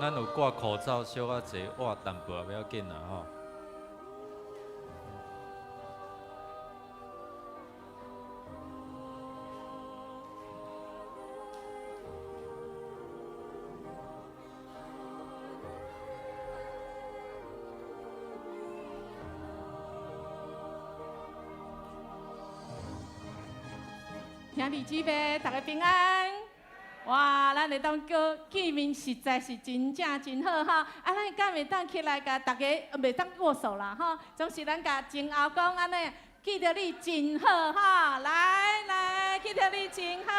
咱有掛口罩，小可濟活淡薄仔，袂要緊啦吼。兄弟姊妹，大家平安！哇，咱會當閣見面，實在是真正真好吼！啊，咱敢會當起來共大家袂當握手啦吼，總是咱共前後講按呢，見著你真好吼！來來，見著你真好，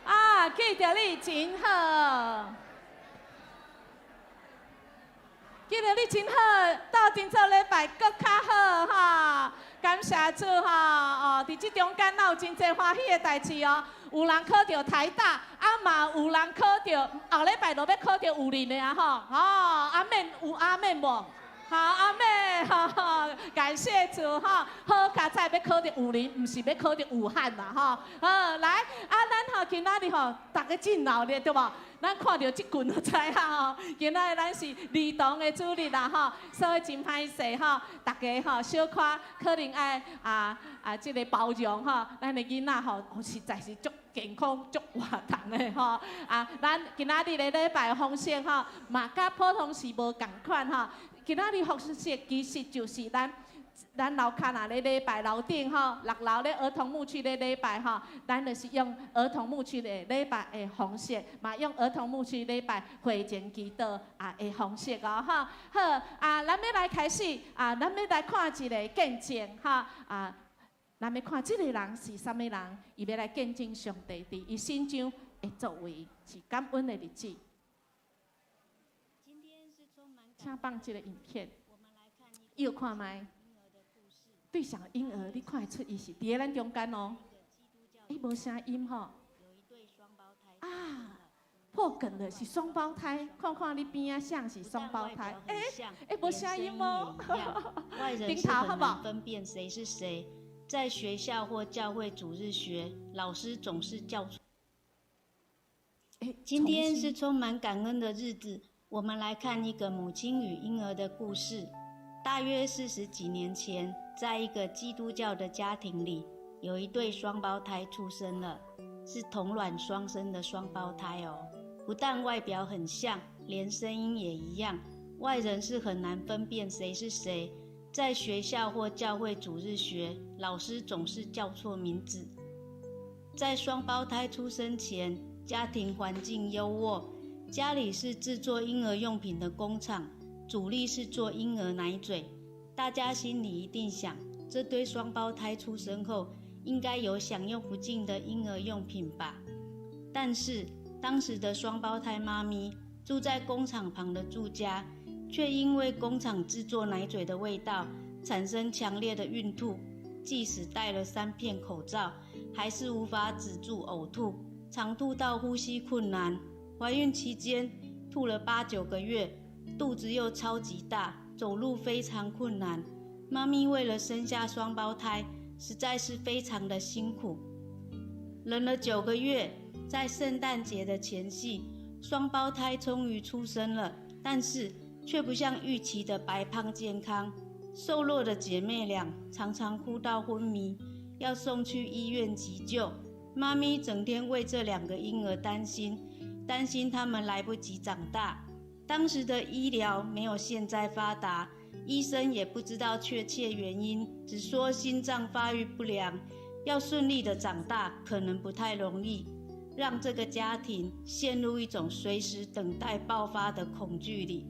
啊，見著你真好，見著你真好，鬥陣做禮拜閣較好吼！感謝主吼！哦，佇這中間，咱有真濟歡喜的代誌哦。有人考著台大，啊嘛有人考著後禮拜就欲考著武陵的啊吼！哦，阿們有阿們無？好，阿們，吼，感謝主吼！好佳哉欲考著武陵，毋是欲考著武漢啦吼！好，來，啊，咱吼今仔日吼，逐家真鬧熱對無？咱看著這群就知影吼，今仔日咱是兒童的主日啦吼，所以真歹勢吼，逐家吼小可可能愛啊這个包容吼，咱的囡仔吼實在是足健康、足活動的吼。啊，咱今仔日的禮拜方式吼，嘛佮普通時無仝款吼。今仔日方式其實就是咱樓跤若咧禮拜樓頂吼，六樓咧兒童牧區咧禮拜吼，咱就是用兒童牧區的禮拜的方式，嘛用兒童牧區禮拜會前祈禱啊的方式哦吼。好啊，咱欲來開始啊，咱欲來看一个見證吼啊，咱欲看這个人是啥物人，伊欲來見證上帝佇伊身上的作為，是感恩的日子。請放這个影片，又看覓？對小嬰兒，你看會出伊是佇咧咱中間哦。伊無聲音吼。啊，破梗了，是雙胞胎。看看你邊仔像是雙胞胎。欸欸，無聲音哦。外人是很難分辨誰是誰。在學校或教會主日學，老師總是叫錯。今天是充滿感恩的日子。我們來看一個母親與嬰兒的故事。大約四十幾年前，在一個基督教的家庭裡，有一對雙胞胎出生了，是同卵雙生的雙胞胎哦。不但外表很像，連聲音也一樣，外人是很難分辨誰是誰。在學校或教會主日學，老師總是叫錯名字。在雙胞胎出生前，家庭環境優渥。家裡是製作嬰兒用品的工廠，主力是做嬰兒奶嘴。大家心裡一定想，這對雙胞胎出生後，應該有享用不盡的嬰兒用品吧？但是當時的雙胞胎媽咪住在工廠旁的住家，卻因為工廠製作奶嘴的味道，產生強烈的孕吐，即使戴了3片口罩，還是無法止住嘔吐，常吐到呼吸困難。懷孕期間吐了8、9個月，肚子又超級大，走路非常困難。媽咪為了生下雙胞胎，實在是非常的辛苦。忍了9個月，在聖誕節的前夕，雙胞胎終於出生了，但是卻不像預期的白胖健康。瘦弱的姐妹倆常常哭到昏迷，要送去醫院急救。媽咪整天為這兩個嬰兒擔心。擔心他們來不及長大。當時的醫療沒有現在發達，醫生也不知道確切原因，只說心臟發育不良，要順利的長大可能不太容易，讓這個家庭陷入一種隨時等待爆發的恐懼裡。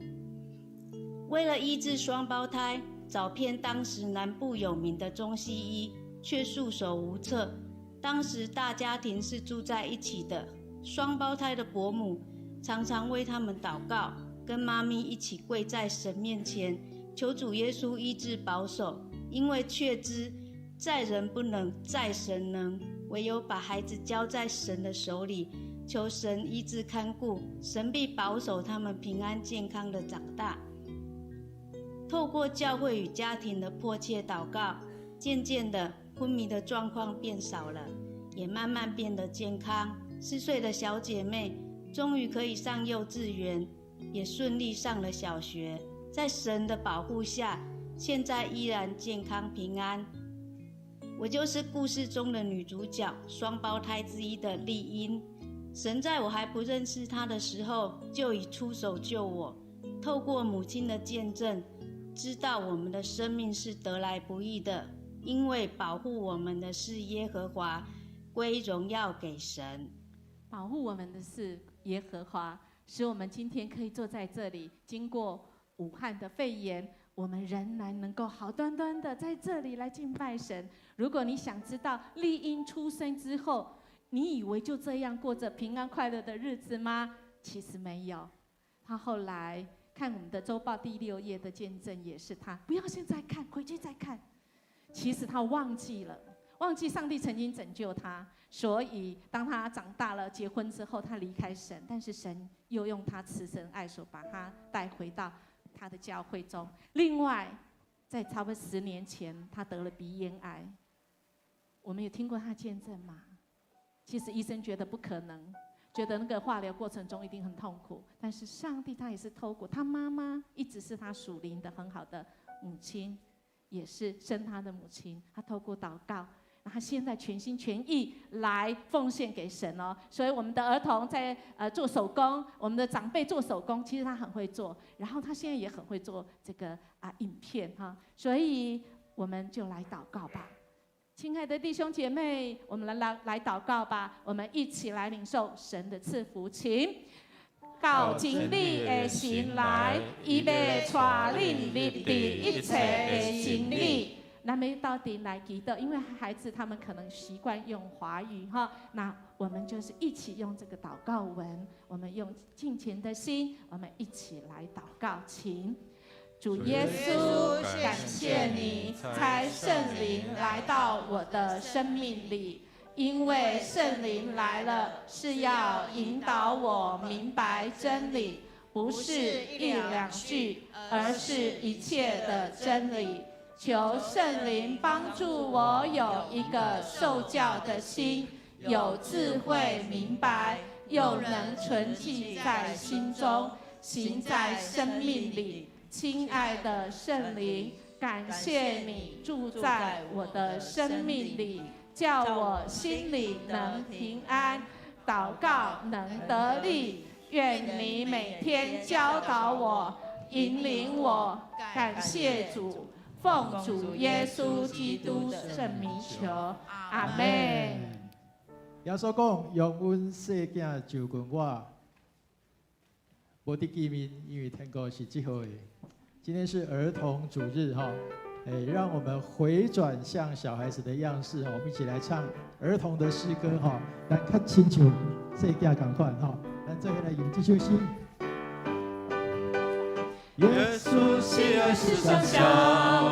為了醫治雙胞胎，找遍當時南部有名的中西醫，卻束手無策。當時大家庭是住在一起的。雙胞胎的伯母常常為他們禱告，跟媽咪一起跪在神面前，求主耶穌醫治保守。因為確知在人不能，在神能，唯有把孩子交在神的手裡，求神醫治看顧，神必保守他們平安健康的長大。透過教會與家庭的迫切禱告，漸漸的昏迷的狀況變少了，也慢慢變得健康。4歲的小姐妹終於可以上幼稚園，也順利上了小學。在神的保護下，現在依然健康平安。我就是故事中的女主角，雙胞胎之一的麗英。神在我還不認識她的時候，就已出手救我。透過母親的見證，知道我們的生命是得來不易的，因為保護我們的是耶和華，歸榮耀給神。保護我們的是耶和華，使我們今天可以坐在這裡，經過武漢的肺炎，我們仍然能夠好端端的在這裡來敬拜神。如果你想知道麗英出生之後，你以為就這樣過着平安快樂的日子嗎？其實沒有。他後來看我們的週報第六頁的見證，也是他不要現在看，回去再看。其實他忘記了，忘記上帝曾經拯救他，所以當他長大了、結婚之後，他離開神，但是神又用他慈繩愛手把他帶回到他的教會中。另外，在差不多10年前，他得了鼻咽癌。我們有聽過他見證嗎？其實醫生覺得不可能，覺得那個化療過程中一定很痛苦。但是上帝他也是透過他媽媽，一直是他屬靈的很好的母親，也是生他的母親。他透過禱告，他現在全心全意來奉獻給神哦。所以我們的兒童在做手工，我們的長輩做手工，其實他很會做。然後他現在也很會做這個影片哈。所以我們就來禱告吧。親愛的弟兄姐妹，我們來禱告吧。我們一起來領受神的賜福，請。到真理的神來，伊欲帶恁入佇一切的真理。咱欲鬥陣來祈禱，因為孩子他們可能習慣用華語哈，那我們就是一起用這個禱告文，我們用敬虔的心，我們一起來禱告，請。主耶穌，感謝你差聖靈來到我的生命裡，因為聖靈來了是要引導我明白真理，不是一兩句，而是一切的真理。求聖靈幫助我有一個受教的心，有智慧明白，又能存記在心中，行在生命裡。親愛的聖靈，感謝你住在我的生命裡，叫我心裡能平安，禱告能得力。願你每天教導我，引領我。感謝主，奉主耶穌基督聖名求，阿門。耶穌講：容阮細囝就近我，無得見面，因為天國是這號的。今天是兒童主日哈，哎，讓我們回轉像小孩子的樣式，我們一起來唱兒童的詩歌哈，咱較親像細囝仝款哈，咱做伙來吟這首詩。耶穌喜愛世上小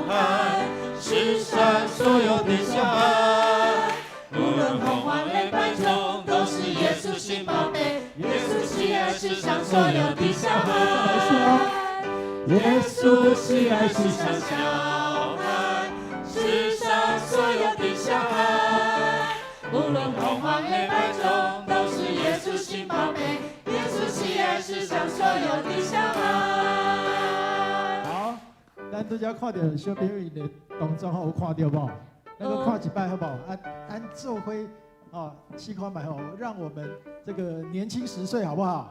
孩，世上所有的小孩，無論紅黃黑白棕，都是耶穌心寶貝。耶穌喜愛世上所有的小孩。耶穌喜愛世上小孩，世上所有的小孩，無論紅黃黑白棕，都是耶穌心寶貝。耶穌喜愛世上所有的小孩。好，咱拄才看著小朋友的動作吼，有看著無？咱閣看一擺好無？按按做伙哦，試看覓吼，讓我們這個年輕10歲，好不好？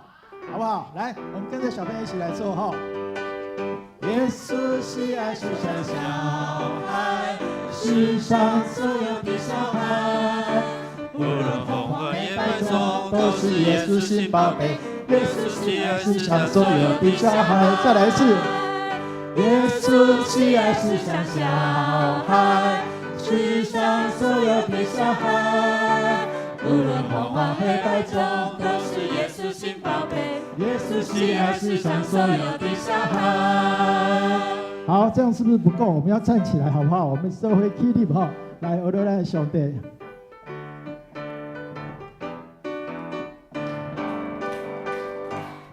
好不好？來，我們跟着小朋友一起來做哈。耶穌喜愛世上小孩，世上所有的小孩，無論紅黃黑白棕，都是耶穌心寶貝。耶穌喜愛世上所有的小孩，再來一次。耶穌喜愛世上小孩，世上所有的小孩，無論紅黃黑白棕，都是耶穌心寶貝。耶穌喜愛世上所有的小孩。好，這樣是不是不夠？我們要站起來，好不好？我們做伙起立哈，來，學咱的上帝。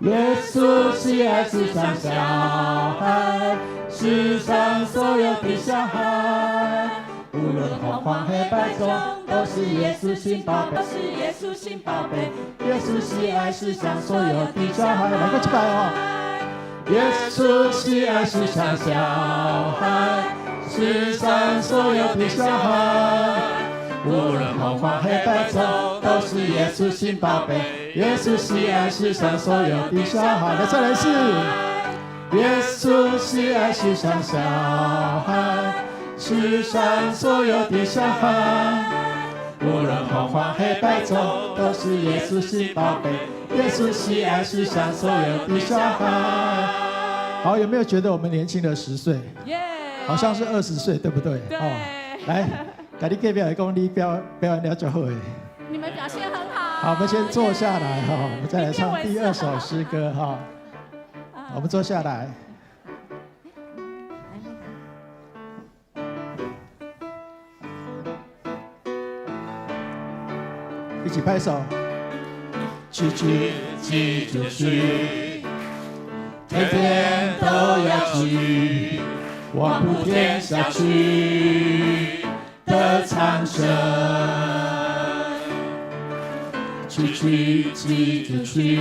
耶穌喜愛世上小孩，世上所有的小孩，無論紅黃黑白棕，都是耶穌心寶貝，都是耶穌心寶貝。耶穌喜愛世上所有的小孩，來閣一擺哦。耶穌喜愛世上小孩，世上所有的小孩，無論紅黃黑白棕，都是耶穌心寶貝。耶穌喜愛世上所有的小孩，來再來一次。耶穌喜愛世上小孩，世上所有的小孩，無論紅黃黑白棕，都是耶穌心寶貝。耶穌喜愛世上所有的小孩。好，有沒有覺得我們年輕了10歲？耶！好像是20歲，對不對？對。來，共你隔壁來講，你表演了足好的。你們表現很好。好，我們先坐下來哈，我們再來唱第二首詩歌哈。我們坐下來，一起拍手。去去記住去，天天都要去，往普天下去得蒼生。去去記住去，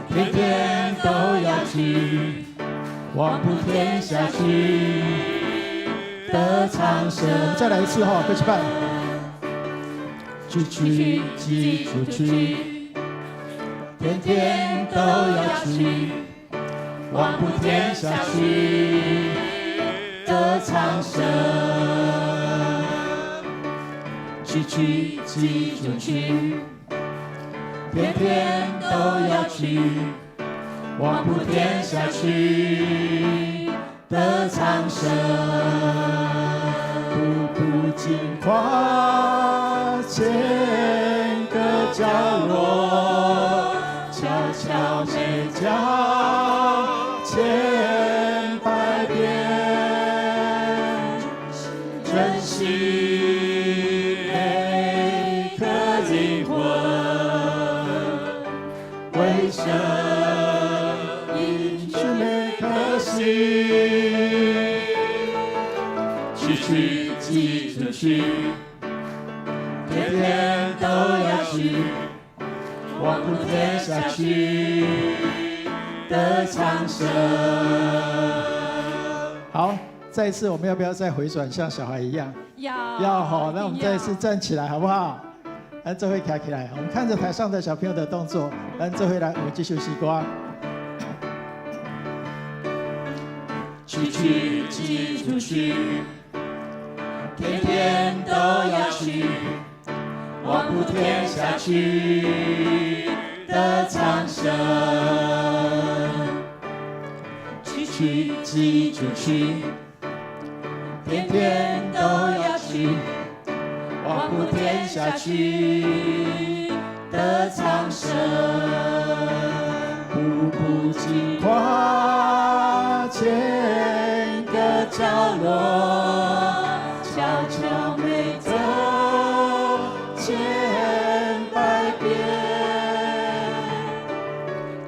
天天都要去，往普天下去得蒼生。我們再來一次哈，閣一擺。去去記住去，天天都要去，往普天下去得蒼生。去去記住去，天天都要去，往普天下去得蒼生。步步緊跨千個角落，悄悄每講千百遍，珍惜每顆靈魂，為神贏取每顆心，去去記住去，天天都要去，往普天下去得蒼生。好，再一次我們要不要再回轉，像小孩一樣？要。要好，那我們再一次站起來，好不好？來，這回徛起來，我們看着台上的小朋友的動作，來，這回來，我們繼續西瓜。去去記住去，天天都要去，往普天下去得蒼生。去去記住去，天天都要去，往普天下去得蒼生。步步緊跨千個角落，悄悄每走千百遍，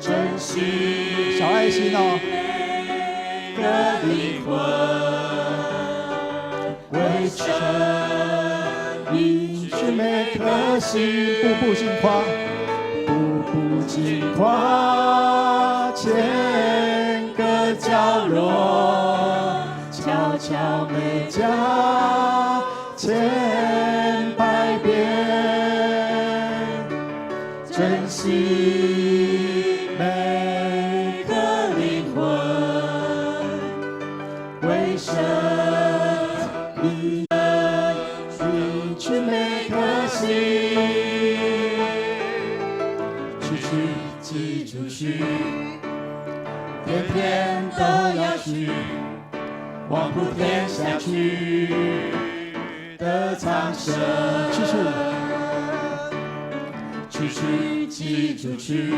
珍惜小愛心哦，每個靈魂，為神贏取每顆心，步步緊跨，步步緊跨千個角落，悄悄每講千百遍，珍惜每個靈魂，為神贏取每顆心，去去記住去，天天都要去，往普天下去得蒼生。去去去去記住去，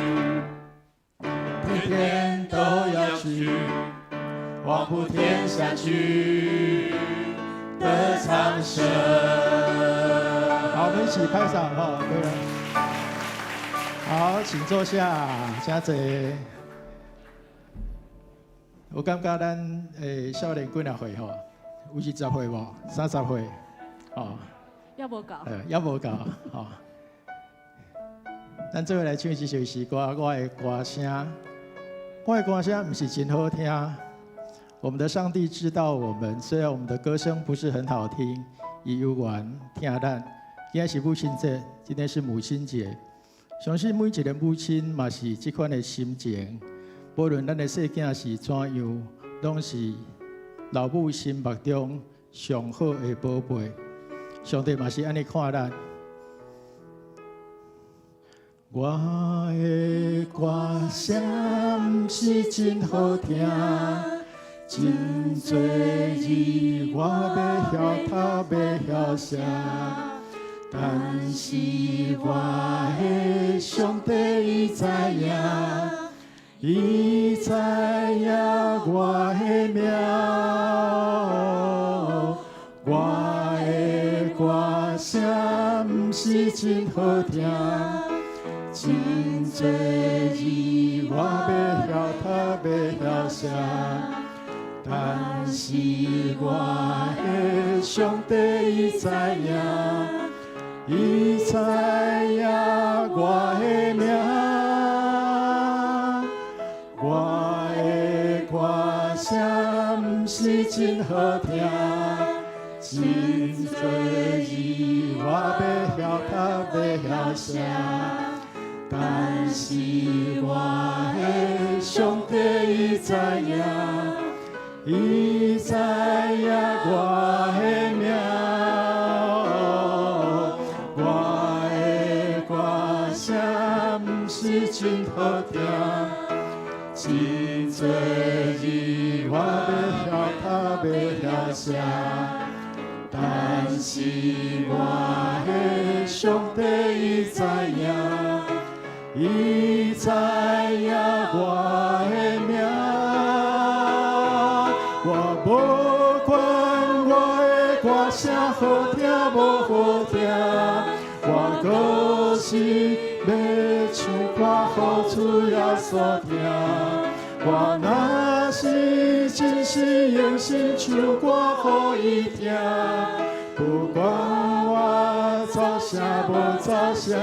天天都要去，往普天下去得蒼生。好，我們一起拍手哈，對了。好，請坐下，請坐。我感覺咱少年幾若歲吼？有20歲無？30歲？哦，猶無夠。猶無夠，吼。咱做伙來唱這首詩歌，我的歌聲，我的歌聲毋是真好聽。我們的上帝知道我們，雖然我們的歌聲不是很好聽，伊猶原聽咱。今仔是母親節，今天是母親節，相信每一个母親嘛是這款的心情。無論咱的細囝是怎樣，攏是老母心目中上好的寶貝。上帝嘛是按呢看咱。我的歌聲毋是真好聽，真濟字我欲曉讀欲曉寫，但是我的上帝伊知影，伊知影我的名。我的歌聲毋是真好聽，真濟字我欲曉讀欲曉寫，但是我的上帝伊知影，伊知影我的名。我的歌聲毋是真好聽，真濟字我欲曉讀欲曉寫，但是我的上帝伊知影，伊知影我的名。我的歌聲毋是真好聽，真濟字我欲曉讀欲曉寫，但是我的上帝伊知影，伊知影我的名。我無管我的歌聲好聽無好聽，我閣是欲唱歌予主耶穌聽。我若是真心用心唱歌予伊聽，不管我走聲無走聲，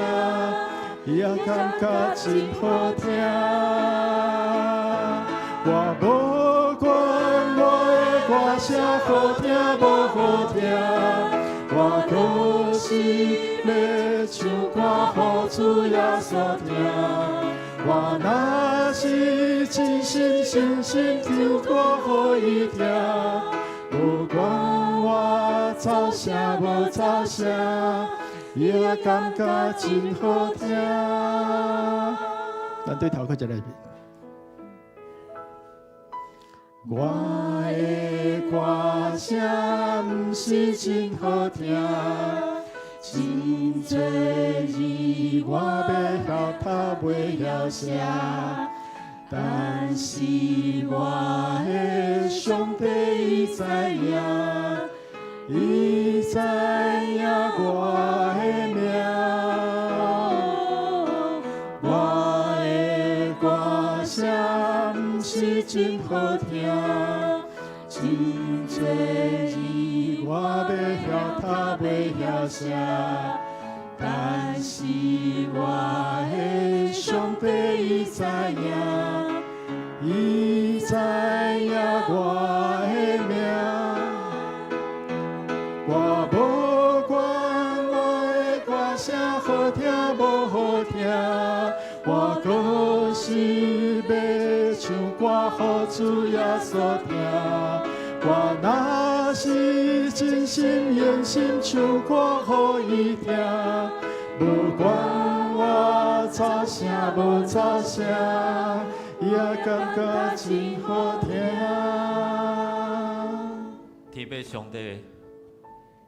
伊也感覺真好聽。我無管我的歌聲好聽無好聽，我閣是欲唱歌予主耶穌聽。我若是真心誠心唱歌予伊聽，不管我走聲無走聲，伊也感覺真好聽。咱對頭閣再來一遍。我的歌聲毋是真好聽，真濟字我欲曉讀袂曉寫，但是我的上帝伊知影，伊知影我的名。我的歌聲毋是真好聽，真濟字我欲曉讀袂曉寫，但是我的上帝伊知影，伊知影我的名。我無管我的歌聲好聽無好聽，我閣是欲唱歌予主耶穌聽。我若是真心用心唱歌予伊聽，無管我走聲無走聲，伊也感覺真好聽。天父上帝，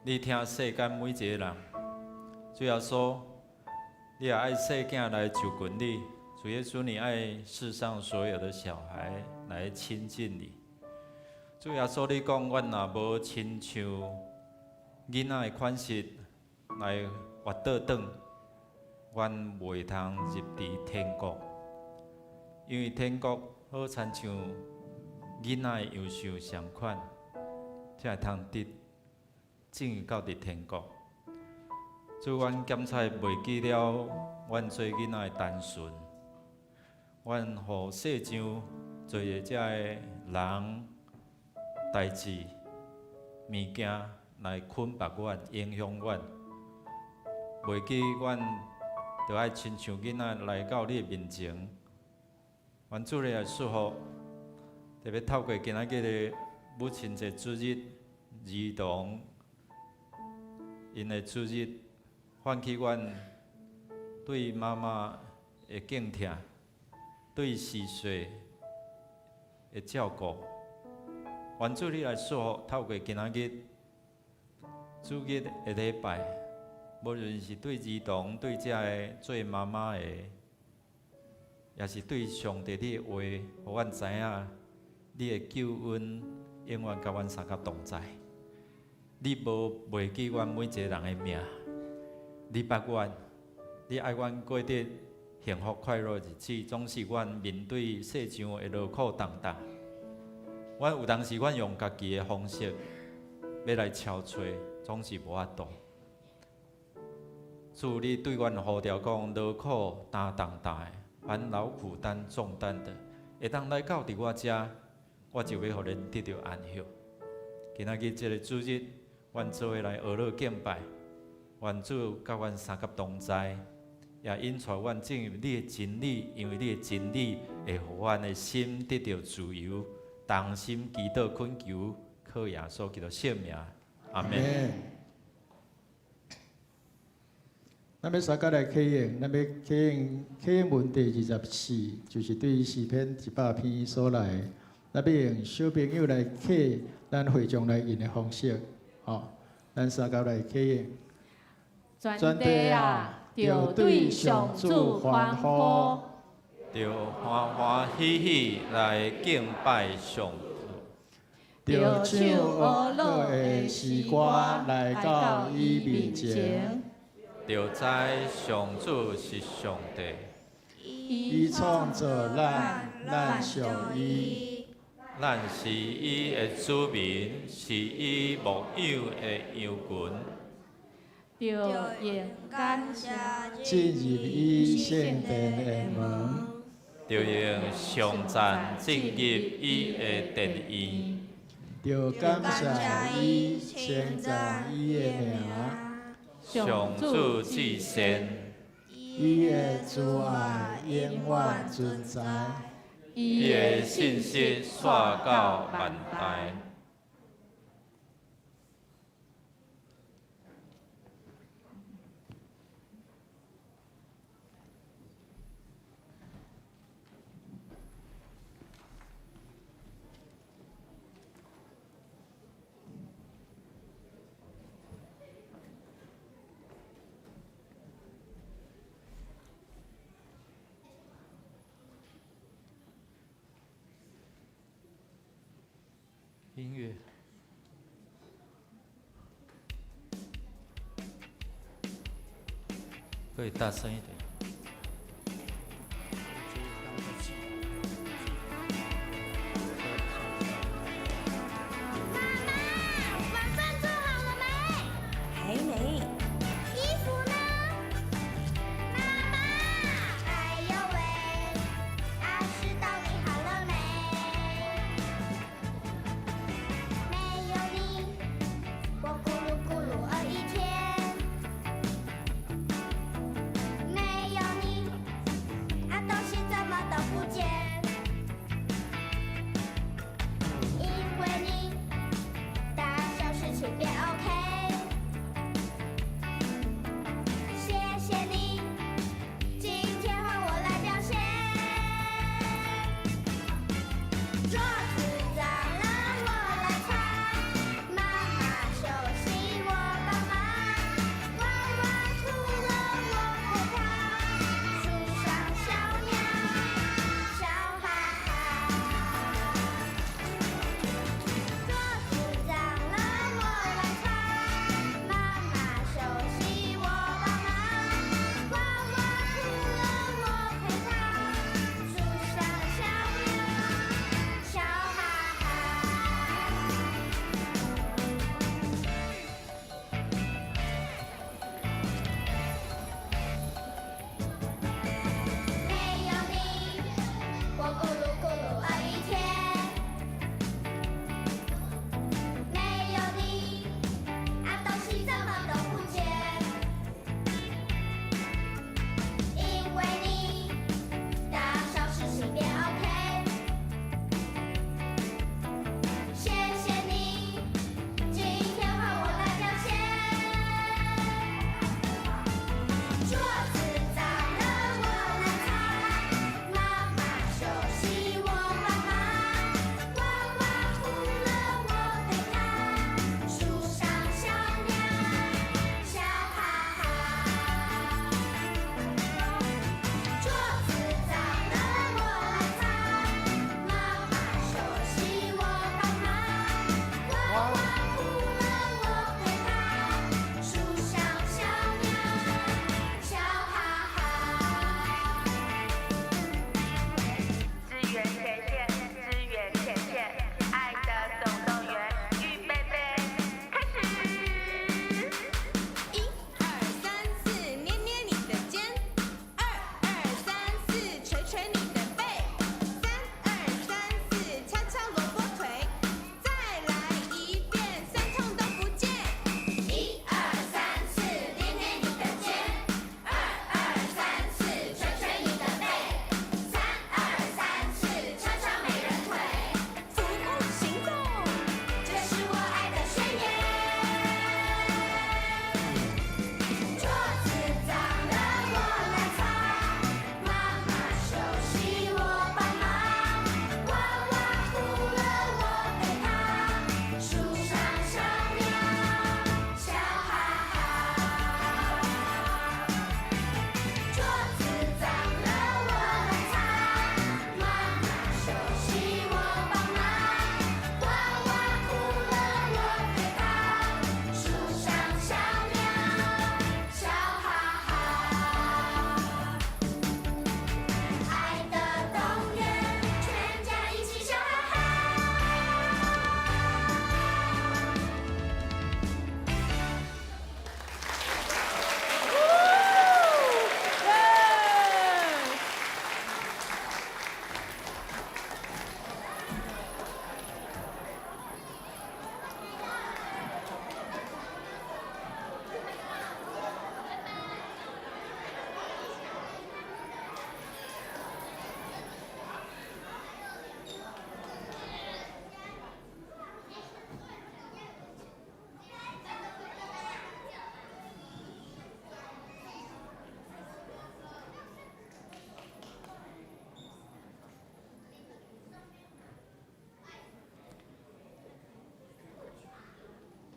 你疼世間每一个人，主耶穌，你也愛細囝來就近你，主耶穌，你愛世上所有的小孩來親近你。主耶穌，你講，阮若無親像囡仔的款式來活倒轉，阮袂通入佇天國，因為天國好親像囡仔的樣式相款，才會通得進入到佇天國。主，阮檢採袂記了，阮做囡仔的單純，阮予世上濟个遮的人、代誌、物件來捆綁阮、影響阮，袂記阮著愛親像囡仔來到你的面前。願主你來祝福，特別透過今仔日的母親節主日，兒童𪜶的主日，喚起阮對媽媽的敬疼，對時歲的照顧。願主你來祝福，透過今仔日主日的禮拜，無論是對兒童、對這个做媽媽的，也是對上帝你的話，予阮知影你的救恩永遠佮阮相佮同在。你無袂記阮每一个人的名，你捌阮，你愛阮過得幸福快樂日子，總是阮面對世上的勞苦重擔。阮有當時，阮用家己的方式欲來超脫，總是無法度。主，你對阮呼召講，勞苦擔重擔的，凡勞苦擔重擔的，會當來到佇我遮，我就欲予恁得著安息。今仔日這个主日，阮做伙來學樂敬拜，願主佮阮相佮同在，也引帶阮進入你的真理，因為你的真理會予阮的心得著自由，同心祈禱懇求，靠耶穌基督聖名，阿們。咱欲相佮來啟應，咱欲啟應啟應文第24，就是對詩篇100篇所來。咱欲用小朋友來啟咱會眾來用的方式，吼，咱相佮來啟應。全地啊，著對上主歡呼，著歡歡喜喜來敬拜上主，著唱樂的詩歌來到伊面前，著知上主是上帝，伊創造咱，咱屬伊，咱是伊的子民，是伊牧養的羊群。著用感謝進入伊聖殿的門，著用頌讚進入伊的殿院，著感謝伊，稱讚伊的名。上主至善，伊的慈愛永遠存在，伊的信實紲到萬代。音樂，可以大聲一點。媽媽，晚飯做好了沒？還沒。衣服呢？媽媽，哎呦喂，阿詩到底好了沒？沒有你，我咕嚕咕嚕餓一天。沒有你，啊東西怎麼都不見？因為你，大小事情變 OK。謝謝你，今天換我來表現。桌子髒了我來擦，媽媽休息我幫忙，娃娃哭了我陪他，樹上小鳥笑哈哈。桌子髒了我來擦，媽媽休息我幫忙，娃娃哭了我陪他，樹上小鳥笑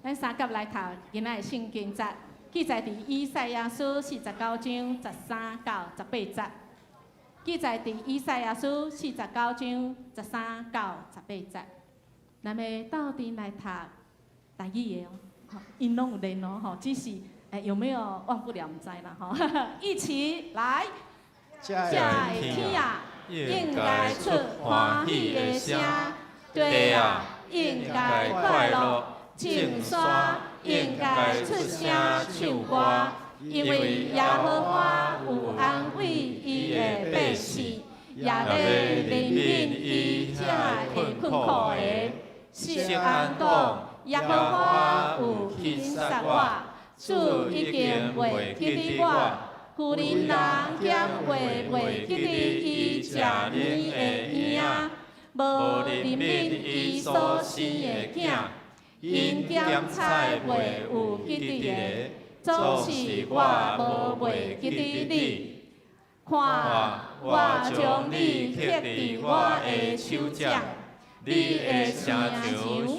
咱三甲來讀今仔的聖經節，記載佇以賽亞書49章13到18節。記載佇以賽亞書49章13到18節。咱欲鬥陣來讀台語的哦，𪜶攏有練哦，吼，只是有沒有忘不了毋知啦，吼。一起來，這个天啊，應該出歡喜的聲；地啊，應該快樂；眾山應該出聲唱歌，因為耶和華有安慰伊的百姓，也欲憐憫伊遮的困苦的。錫安講，耶和華有輕視我，主已經袂記得我。婦人人減話袂記得伊食奶的嬰仔，無憐憫伊所生的囝，𪜶檢採袂有記得的，總是我無袂記得你。看，我將你刻佇我的手掌，你的城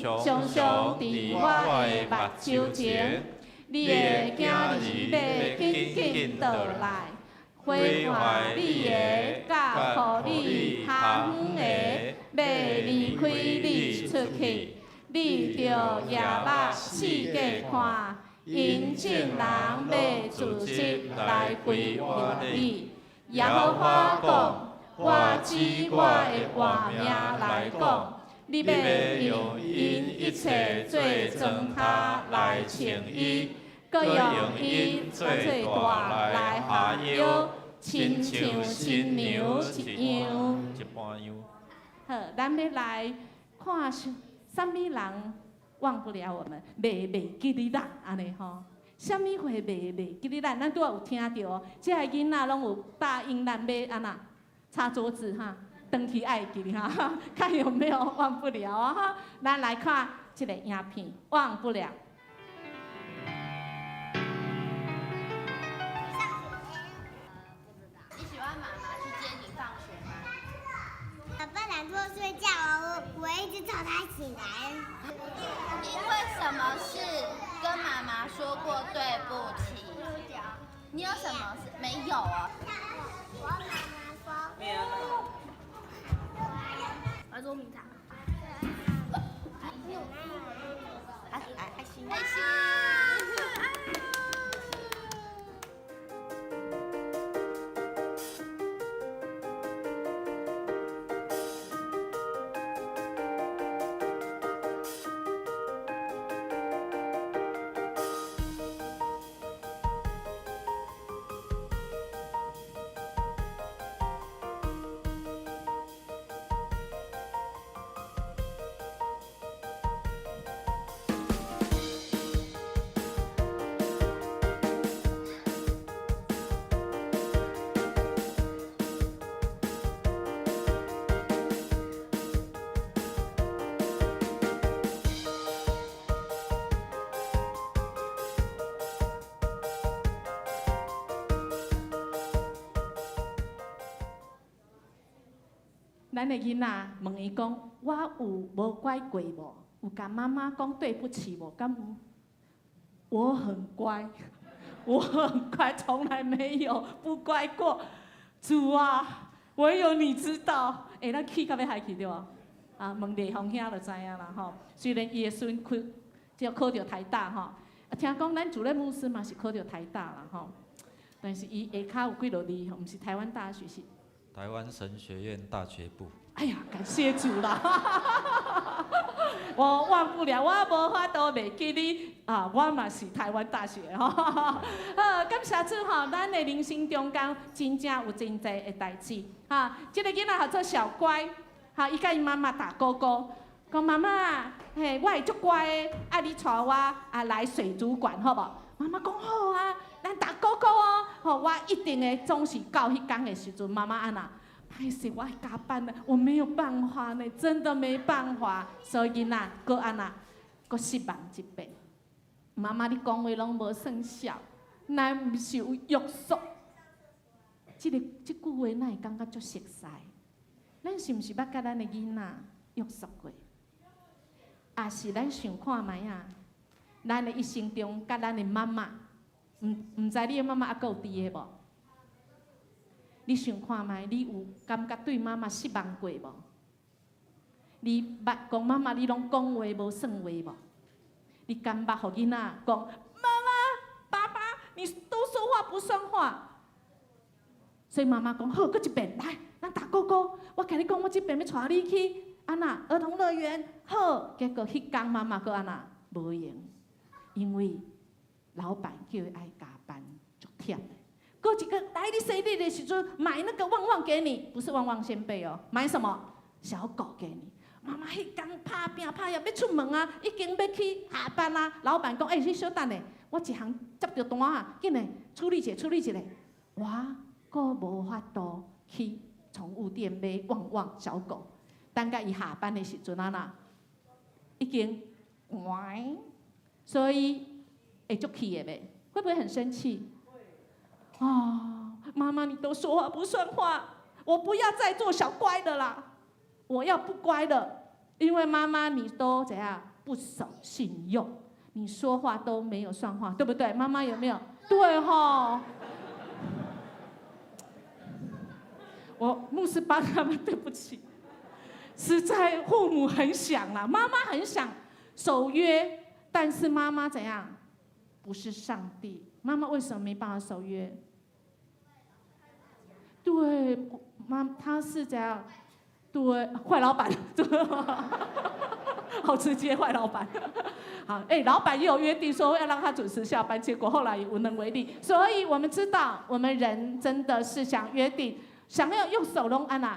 牆常常佇我的目睭前。你的囝兒欲緊緊倒來，毀壞你的，佮予你較遠的，欲離開你出去。你著舉目四界看，𪜶眾人欲聚集來歸向你。耶和華講：我指我的活命來講，你欲用𪜶一切做磚頭來穿衣，閣用𪜶做帶來繫腰，親像新娘一樣。一般樣。好，咱欲來看啥物人忘不了我們，袂記得咱按呢吼。啥物會袂記得咱？咱拄仔有聽著哦，這个囡仔攏有答應咱欲按怎擦桌子哈，轉去愛記哈，看有沒有忘不了啊哈。咱來看這個影片，忘不了。你喜歡媽媽去接你放學嗎？爸爸懶惰睡覺，我一直吵他起來。你為什麼事跟媽媽說過對不起？你有什麼事沒有啊？我媽媽說。我捉迷藏。愛心。愛心。咱的囡仔問伊講：我有無乖過無？有共媽媽講對不起無？敢有？我很乖，我很乖，從來沒有不乖過。主啊，唯有你知道。欸，咱氣到欲害去對無？啊，問麗芳兄就知影啦吼。雖然伊的孫考，這考著台大吼，啊，聽講咱主任牧師嘛是考著台大啦吼。但是伊下跤有幾落字吼，毋是台灣大學是。台灣神學院大學部。哎呀，感謝主啦！我忘不了，我無法度袂記你啊！我嘛是台灣大學吼。好，感謝主吼，咱的人生中間真正有真濟的代誌哈。這個囡仔號做小乖，哈，伊佮伊媽媽打勾勾，講媽媽，嘿，我會足乖的，啊，你帶我啊來水族館好無？媽媽講好啊，咱打勾勾哦，吼，我一定會總是到彼工的時陣，媽媽按怎？歹勢，我愛加班了，我沒有辦法呢，真的沒辦法。所以囡仔閣按怎？閣失望一遍。媽媽，你講話攏無算數，咱毋是有約束？這個這句話哪會感覺足熟似？咱是毋是捌佮咱的囡仔約束過？抑是咱想看覓啊？咱的一生中，佮咱的媽媽，毋知你的媽媽猶閣有佇个無？你想看覓？你有感覺對媽媽失望過無？你捌講媽媽，你攏講話無算話無？你敢捌予囡仔講媽媽、爸爸，你都說話不算話？所以媽媽講好，閣一遍來，咱打勾勾。我共你講，我這遍欲帶你去按怎兒童樂園，好。結果彼工媽媽閣按怎無閒，因為老闆叫伊愛加班，足忝的。閣一個來，你生日的時陣買那個旺旺給你，不是旺旺仙貝哦，買什麼小狗給你。媽媽彼工拍拚拍業欲出門啊，已經欲去下班啊。老闆講：欸，你小等下，我一項接著單啊，緊來處理一下，處理一下。我閣無法度去寵物店買旺旺小狗，等甲伊下班的時陣啊啦，已經喂，所以會足氣的袂？會不會很生氣？啊，媽媽你都說話不算話，我不要再做小乖的啦。我要不乖了，因為媽媽你都怎樣不守信用，你說話都沒有算話，對不對？媽媽有沒有？對吼。我牧師幫他們對不起，實在父母很想啦，媽媽很想守約，但是媽媽怎樣？不是上帝，媽媽為什麼沒辦法守約？對，媽她是怎樣？對，壞老闆，好直接，壞老闆。好，欸，老闆也有約定說要讓他準時下班，結果後來也無能為力。所以我們知道，我們人真的是想約定，想要用手攏按怎，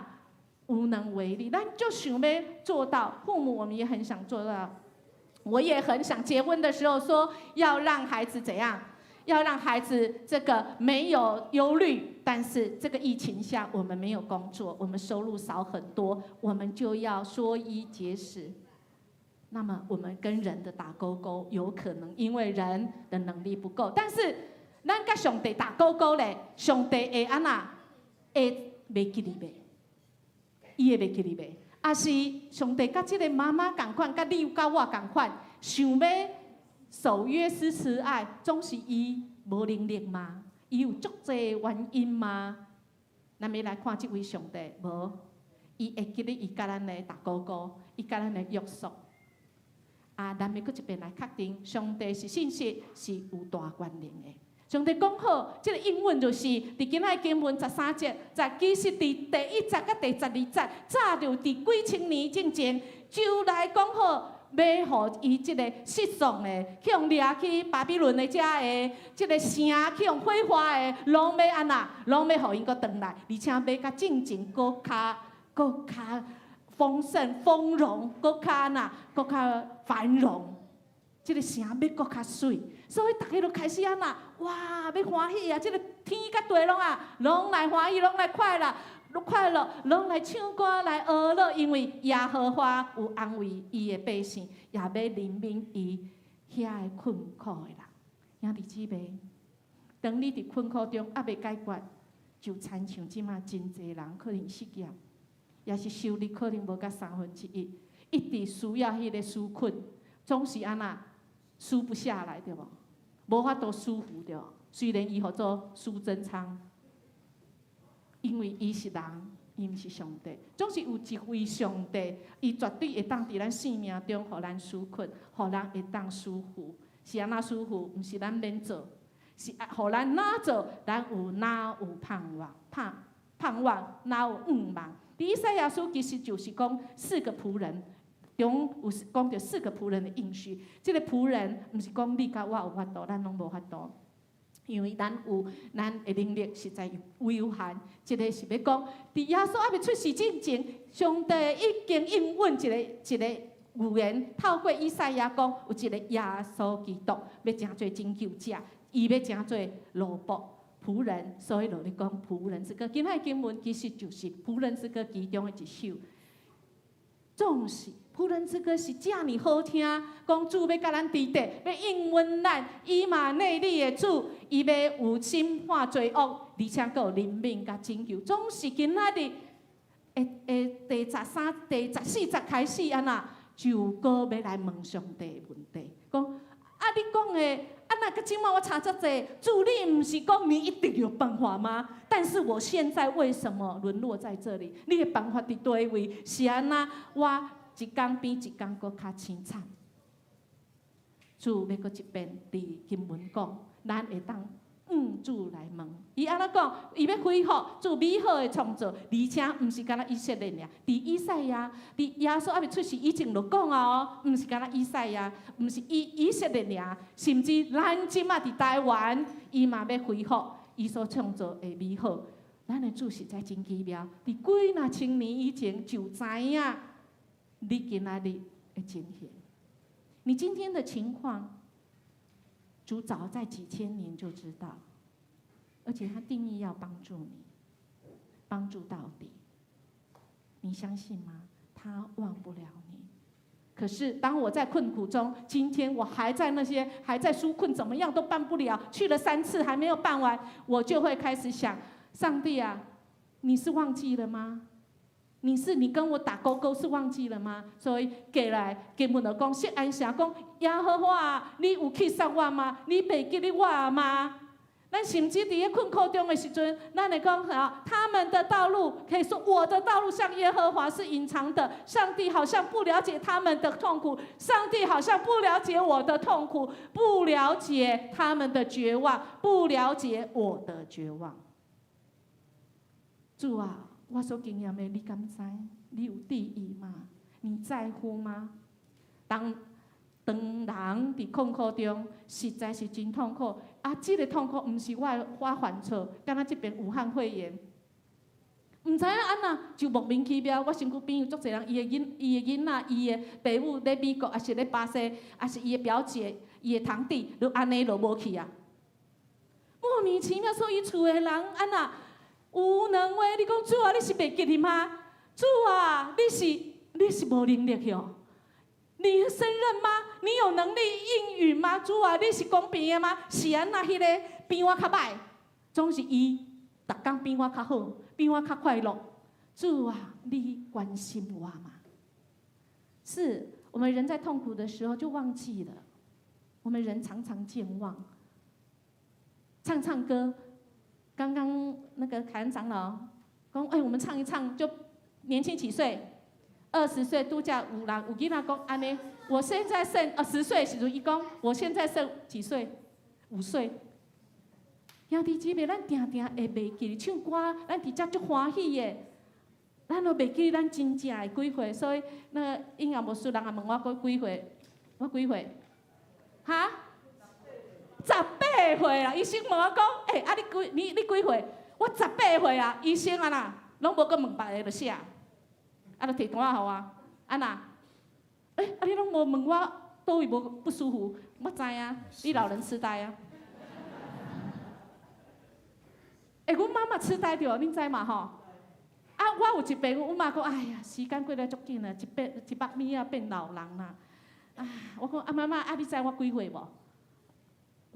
無能為力。但就想欲做到，父母我們也很想做到。我也很想結婚的時候說要讓孩子怎樣，要讓孩子這個沒有憂慮。但是這個疫情下，我們沒有工作，我們收入少很多，我們就要縮衣節食。那麼我們跟人的打勾勾，有可能因為人的能力不夠。但是咱佮上帝打勾勾咧，上帝會按怎？會袂記你袂？伊會袂記你袂？抑是上帝佮這個媽媽仝款，佮你佮我仝款，想欲守約施慈愛，總是伊無能力嗎？伊有足濟原因嗎？咱欲來看這位上帝，無，伊會記得伊佮咱的打勾勾，伊佮咱的約束。啊，咱欲閣一遍來確定，上帝是信實，是有大權能的。上帝講好，這個應允就是佇今仔經文13節，在其實佇第1節佮第12節，早就佇幾千年進前就來講好，欲予伊這個失喪的，去予掠去巴比倫的遮的，這個城去予毀壞的，攏欲按怎，攏欲予𪜶閣轉來，而且欲較進前閣較閣較豐盛豐榮，閣較按怎，閣較繁榮。這個城欲閣較媠，所以逐家就開始按怎，哇，欲歡喜啊！這個天佮地攏啊，攏來歡喜，攏來快樂，快樂，攏來唱歌來學樂，因為耶和華有安慰伊的百姓，也欲憐憫伊遐个困苦的人。兄弟姊妹，當你佇困苦中猶未解決，就親像這馬真濟人可能失業，也是收入可能無甲1/3，一直需要彼個紓困，總是按怎紓不下來，對無？無法度舒服對無？雖然伊號做蘇貞昌，因為伊是人，伊毋是上帝，總是有一位上帝，伊絕對會當佇咱生命中予咱紓困，予咱會當舒服。是按怎舒服？毋是咱免做，是予咱哪做，咱有哪有盼望，盼望哪有向望。佇以賽亞書其實就是講四個僕人。中有講著四個僕人的應許，這個僕人毋是講你佮我有法度，咱攏無法度，因為咱有咱的能力實在有限。這個是欲講，佇耶穌猶未出世之前，上帝已經應允一個一個預言，透過以賽亞講，有一個耶穌基督欲成做拯救者，伊欲成做奴僕僕人，所以落咧講僕人之歌。今仔經文其實就是僕人之歌其中的一首，總是。僕人之歌是遮爾好聽，講主欲佮咱佇佇，欲應允咱以馬內利的主，伊欲有審判罪惡，而且閣有憐憫佮拯救。總是今仔日，會第13、第14節開始按怎，就閣欲來問上帝問題，講啊，恁講的，啊若閣這馬我差遮濟，主你毋是講你一定有辦法嗎？但是我現在為什麼淪落在這裡？你的辦法佇佗位？是按怎？我一工比一工閣較凄慘。主欲閣一遍佇經文講，咱會當向主來問。伊按怎講？伊欲恢復主美好的創造，而且毋是干焦以色列爾。佇以賽亞，佇耶穌猶未出世以前就講啊哦，毋是干焦以賽亞，毋是以色列爾，甚至咱這馬佇台灣，伊嘛欲恢復伊所創造的美好。咱的主實在真奇妙，佇幾若千年以前就知影你今仔日的情形。你今天的情況，主早在幾千年就知道，而且他定意要幫助你，幫助到底。你相信嗎？他忘不了你。可是當我在困苦中，今天我還在那些還在紓困，怎麼樣都辦不了，去了3次還沒有辦完，我就會開始想：上帝啊，你是忘記了嗎？你跟我打勾勾是忘記了嗎？所以過來經文就講，錫安城講，耶和華，你有去殺我嗎？你袂記得我嗎？咱甚至佇咧困苦中的時陣，咱會講啥？他們的道路可以說，我的道路向耶和華是隱藏的。上帝好像不了解他們的痛苦，上帝好像不了解我的痛苦，不了解他們的絕望，不了解我的絕望。主啊，我所經驗的，你敢知？你有注意嗎？你在乎嗎？當人佇困苦中，實在是真痛苦。啊，這個痛苦毋是我犯錯，敢若這邊武漢肺炎，毋知影按怎就莫名其妙。我身軀邊有足濟人，伊的囡仔，伊的爸母咧美國，抑是咧巴西，抑是伊的表姐、伊的堂弟，就按呢就無去啊。莫名其妙，所以厝的人按怎無能為力。你講主啊，你是袂記得嗎？主啊，你是無能力喲？你勝任嗎？你有能力應允嗎？主啊，你是公平的嗎？是按怎彼個比我較歹，總是伊逐工比我較好，比我較快樂。主啊，你關心我嗎？是我們人在痛苦的時候就忘記了，我們人常常健忘。唱唱歌，剛剛那個凱恩長老講，哎，我們唱一唱就年輕幾歲？20歲度假有人有囡仔講按呢，我現在剩10歲時陣，伊講我現在剩幾歲？5歲。兄弟姊妹，咱定定會袂記得唱歌，咱佇遮足歡喜的，咱都袂記咱真正的幾歲。所以那個營養牧師人也問我講幾歲？我幾歲？哈？18歲啦！醫生問我講，欸，啊你幾你幾歲？我18歲啊！醫生啊啦，攏無閣問別个就寫。啊，就提單仔予我，按怎？欸，啊你攏無問我佗位無不舒服，我知啊，你老人痴呆啊。欸，阮媽媽痴呆著，恁知嘛吼？啊，我有一遍，阮媽講，哎呀，時間過得足緊啊，一百米啊變老人啦。啊，我講啊媽媽，啊你知我幾歲無？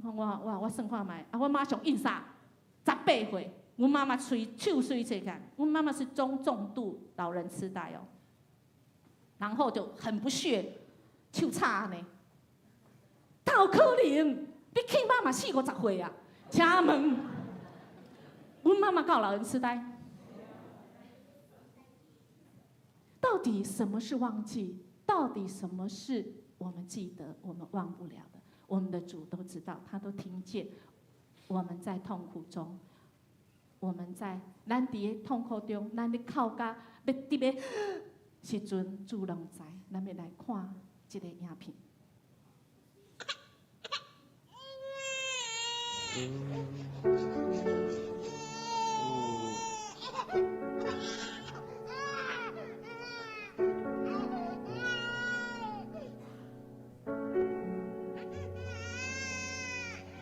我我算看覓，啊我馬上印啥？18歲。阮媽媽喙手喙這個，阮媽媽是中重度老人痴呆哦，然後就很不屑，手插呢，哪有可能？你起碼嘛40-50歲啊？請問，阮媽媽告老人痴呆，到底什麼是忘記？到底什麼是我們記得、我們忘不了的？我們的主都知道，他都聽見我們在痛苦中。我們在咱佇个痛苦中，咱咧哭甲欲得欲時陣，主攏知。咱欲來看這個影片。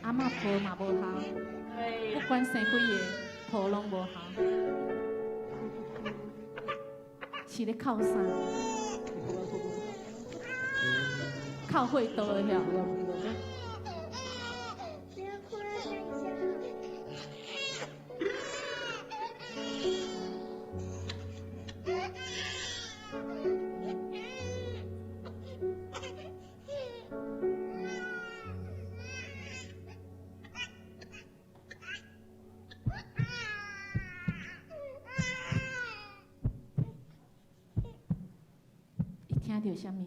阿嬤抱嘛無效，不管生幾個。抱攏無效，是咧哭啥？哭血道的遐。聽著啥物？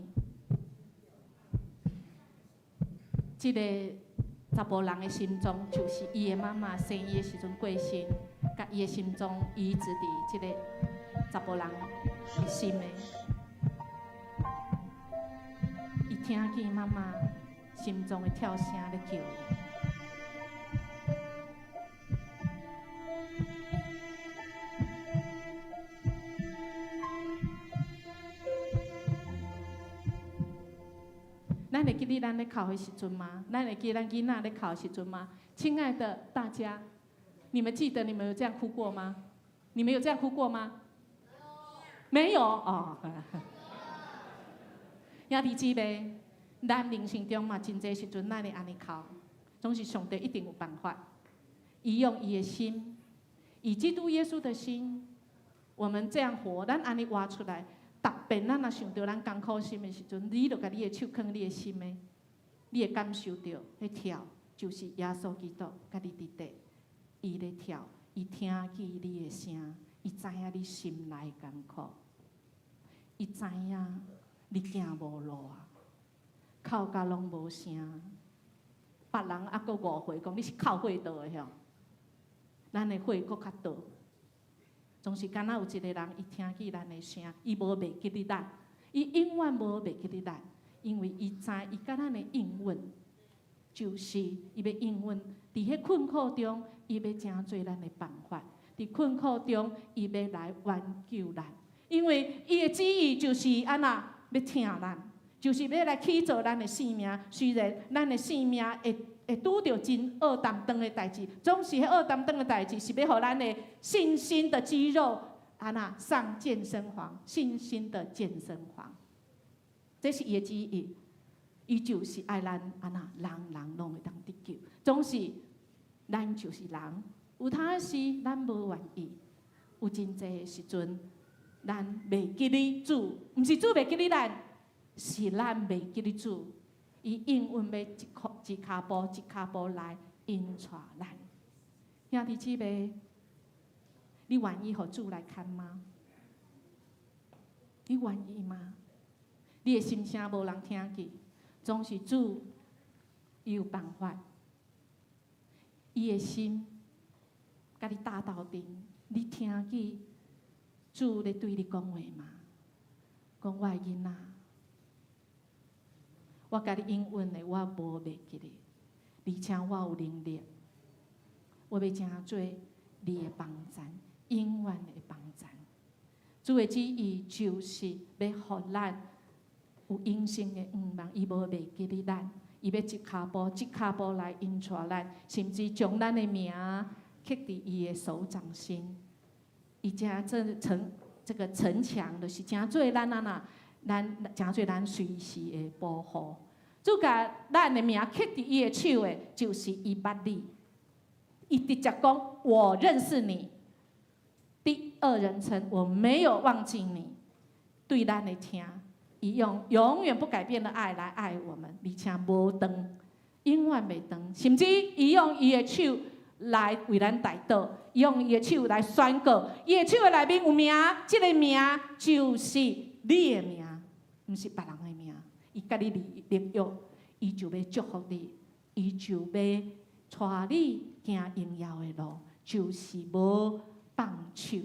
這個查埔人的心臟，就是伊的媽媽生伊的時陣過身，共伊的心臟移植佇這個查埔人的心的。伊聽見媽媽心臟的跳聲咧叫伊。咱會記得咱咧哭的時陣嗎？咱會記得咱囡仔咧哭的時陣嗎？親愛的大家，你們記得你們有這樣哭過嗎？你們有這樣哭過嗎？沒有哦。兄弟姊妹，咱人生中嘛，真濟時陣咱會按呢哭，總是上帝一定有辦法。伊用伊的心，以基督耶穌的心，我們這樣活，咱按呢活出來。特別咱若想著咱艱苦心的時陣，你就共你的手囥你的心的，你會感受著彼跳，就是耶穌基督佮你佇底，伊咧跳，伊聽見你的聲，伊知影你心內艱苦，伊知影你行無路啊，哭甲攏無聲，別人猶閣誤會講你是哭血道的吼，咱的血閣較倒。總是敢若有一個人，伊聽見咱的聲，伊無袂記得咱，伊永遠無袂記得咱，因為伊知伊佮咱的應允，就是伊欲應允，佇彼困苦中，伊欲成做咱的辦法；佇困苦中，伊欲來挽救咱。因為伊的旨意就是按怎欲疼咱，就是欲來起造咱的性命。雖然咱的性命會拄著真惡擔當的代誌，總是彼惡擔當的代誌是欲予咱的信心的肌肉按怎上健身房，信心的健身房，這是伊的旨意，伊就是愛咱按怎人人攏會當得救。總是咱就是人，有當時咱無願意，有真濟時陣咱袂記得主，毋是主袂記得咱，是咱袂記得主。伊永遠欲一跤步一跤步來引帶咱。兄弟姊妹，你願意予主來牽嗎？你願意嗎？你的心聲無人聽見，總是主伊有辦法。伊的心共你搭鬥陣，你聽見主咧對你講話嗎？講我的囡仔。我共你應允的，我無袂記得，而且我有能力，我欲成做你的幫贊，永遠的幫贊。主的旨意就是欲予咱有永生的願望，伊無袂記得咱，伊欲一跤步一跤步來引帶咱，甚至將咱的名刻佇伊的手掌心。伊成做城這個城牆，就是成做咱按怎。咱成做咱隨時的保護。主共咱的名刻佇伊的手的，就是伊捌你。伊直接講：我認識你。第二人稱，我沒有忘記你。對咱的疼，伊用永遠不改變的愛來愛我們，而且無斷，永遠袂斷。甚至伊用伊的手來為咱代禱，用伊的手來宣告。伊的手的內面有名，這個名就是你的名。毋是別人的名，伊共你立立約，伊就欲祝福你，伊就欲帶你行榮耀的路，就是無放手，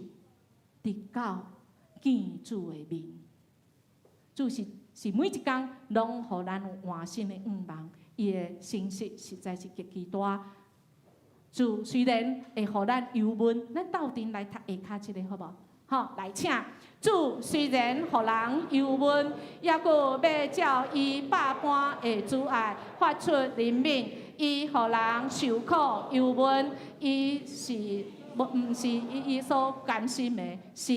直到見主的面。主是每一工攏予咱有換新的願望，伊的信實實在是極其大。主雖然會予咱憂悶，咱鬥陣來讀下跤這個好無？好，來請主雖然予人憂悶，猶閣欲照伊百般的慈愛發出憐憫，伊予人受苦憂悶，伊是無毋是伊所甘心的，是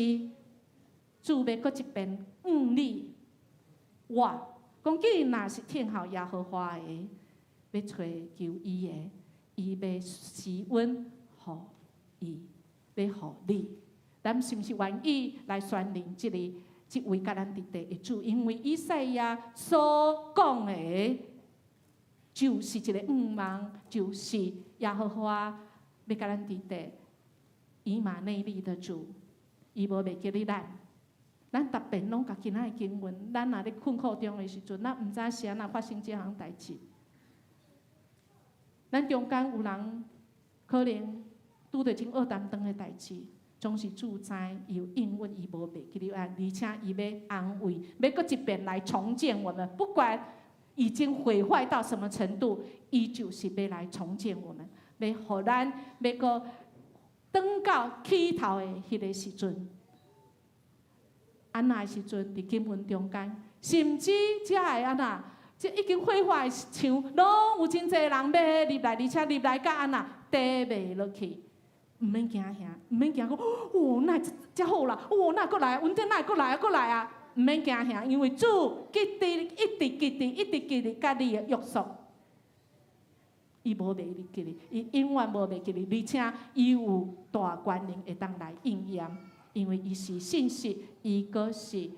主欲閣一遍向你我講，既然若是聽候耶和華的，欲揣求伊的，伊欲施恩予伊，欲予你。咱是毋是願意來宣認這個這位佮咱佇底的主？因為以賽亞所講的，就是一個願望，就是耶和華欲佮咱佇底以馬內利的主，伊無袂記得咱，咱逐遍攏共今仔的经文，咱若咧困苦中的时阵，咱毋知是按怎发生這項代誌。咱中間有人可能拄著真僫擔當的代誌，總是主知伊有應允，伊無袂記得啊，而且伊欲安慰，欲閣一遍來重建我們，不管已經毀壞到什麼程度，伊就是欲來重建我們，欲予咱欲閣轉到起頭的彼个時陣。按怎的時陣，佇經文中間，甚至遮會按怎，這已經毀壞的牆，攏有真濟人欲入來，而且入來甲按怎，綴袂落去。毋免驚嚇，毋免驚講，哦，哪會遮好啦？哦，哪會閣來？阮這哪會閣來啊？閣來啊！毋免驚嚇，因為主記得一直記得，一直記得佮你的約束，伊無袂記得，伊永遠無袂記得，而且伊有大權能會當來應驗。因為伊是信實，伊閣是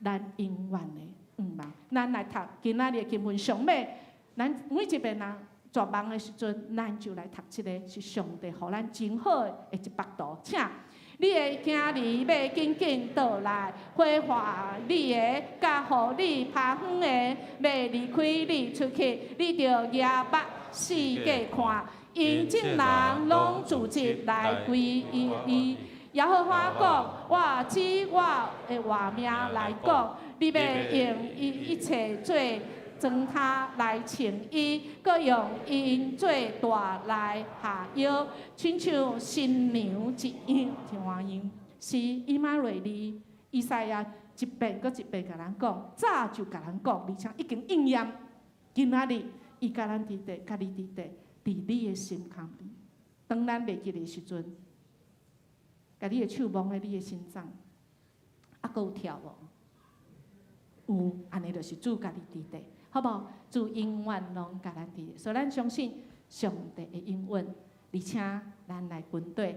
咱永遠的向望。咱來讀今仔日的經文上尾，咱每一遍人絕望的時陣，咱就來讀這个，是上帝予咱真好的一幅圖。請你的囝兒欲緊緊倒來，毀壞你的，佮予你拍遠的，欲離開你出去，你著舉目四界看，𪜶眾人攏聚集來歸依伊。耶和華講：我指我的活命來講，你欲用伊一切做磚頭來稱伊，閣用𪜶做帶來下腰，親像新娘一樣，一樣樣。是以馬內利，以賽亞一遍閣一遍共咱講，早就共咱講，而且已經應驗。今仔日，伊共咱佇佇，佮你佇佇，佇你的心坎裡。當咱袂記得時陣，共你的手摸佇你的心臟，猶閣有跳無？有，按呢就是主共你佇佇，好無？主永遠攏共咱佇，所以咱相信上帝的應允，而且咱來跟綴，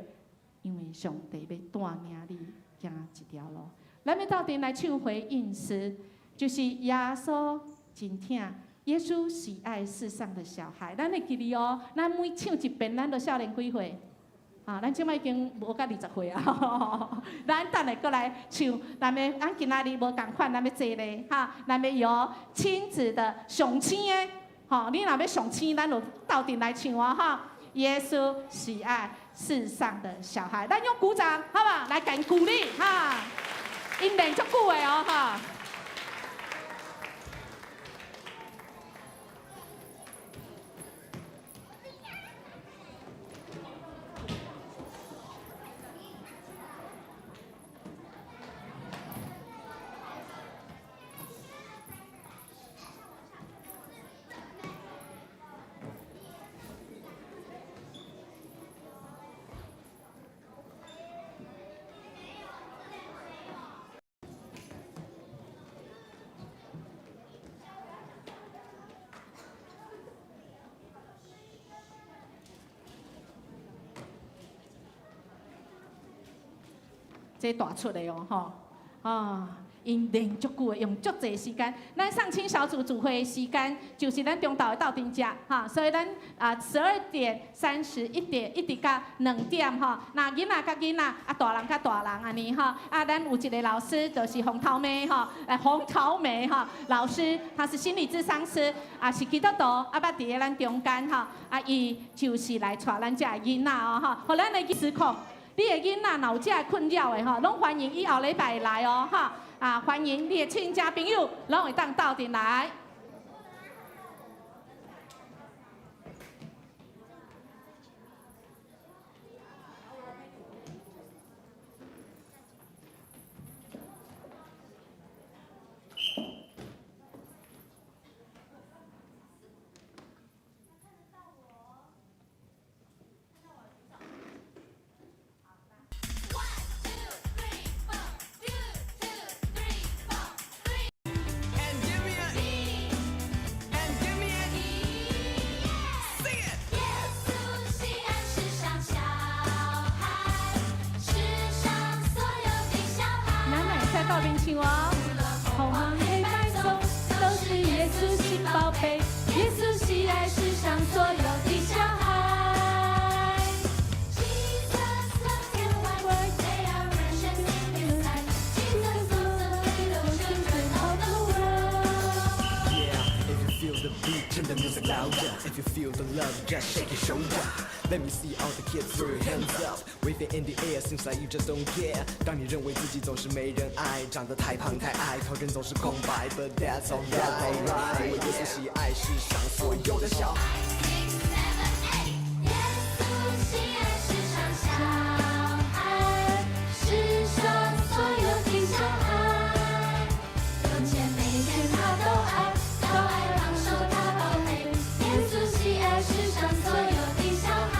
因為上帝欲帶領你行這條路。咱欲鬥陣來唱回應詩，就是耶穌真疼，耶穌喜愛世上的小孩。咱會記得哦，咱每唱一遍，咱就少年幾歲？啊，咱這擺已經無到20歲啊！咱等下閣來唱，咱欲咱今仔日無仝款，咱欲坐咧哈，咱欲由親子的上青的，吼，你若欲上青，咱就鬥陣來唱哦哈。耶穌喜愛世上的小孩，咱用鼓掌，好無？來共鼓勵哈，𪜶練足久的哦哈。這大出的哦，吼，啊，𪜶練足久的，用足濟時間。咱上親小組聚會的時間，就是咱中晝會鬥陣食，哈，所以咱啊12點31點一直到2點，吼。那囡仔佮囡仔，啊大人佮大人按呢，吼。啊，咱有一个老師，就是洪桃梅，吼，洪桃梅，吼，老師，他是心理諮商師，啊是基督徒，啊捌佇咧咱中間，吼，啊伊就是來帶咱遮的囡仔哦，吼，予咱的失控。你的囡仔若有這个困擾的吼，攏歡迎伊後禮拜來哦，哈！啊，歡迎你的親戚朋友攏會當鬥陣來。咱來再鬥陣唱哦。紅黃黑白棕都是耶穌心寶貝，耶穌喜愛世上所有的小孩。 Jesus loves you, they are precious in His sight. Jesus loves it louder. If you feel the love, just shake your shoulder. Let me see all the kids throw your hands up, wave it in the air. Seems like you just don't care. 当你认为自己总是没人爱，长得太胖太矮，头人总是空白，But that's alright，因为耶稣喜爱世上所有的小孩。耶稣喜爱世上小孩，世上所有的小孩，有錢沒錢他都愛，高矮胖瘦他寶貝。耶穌喜愛世上所有的小孩。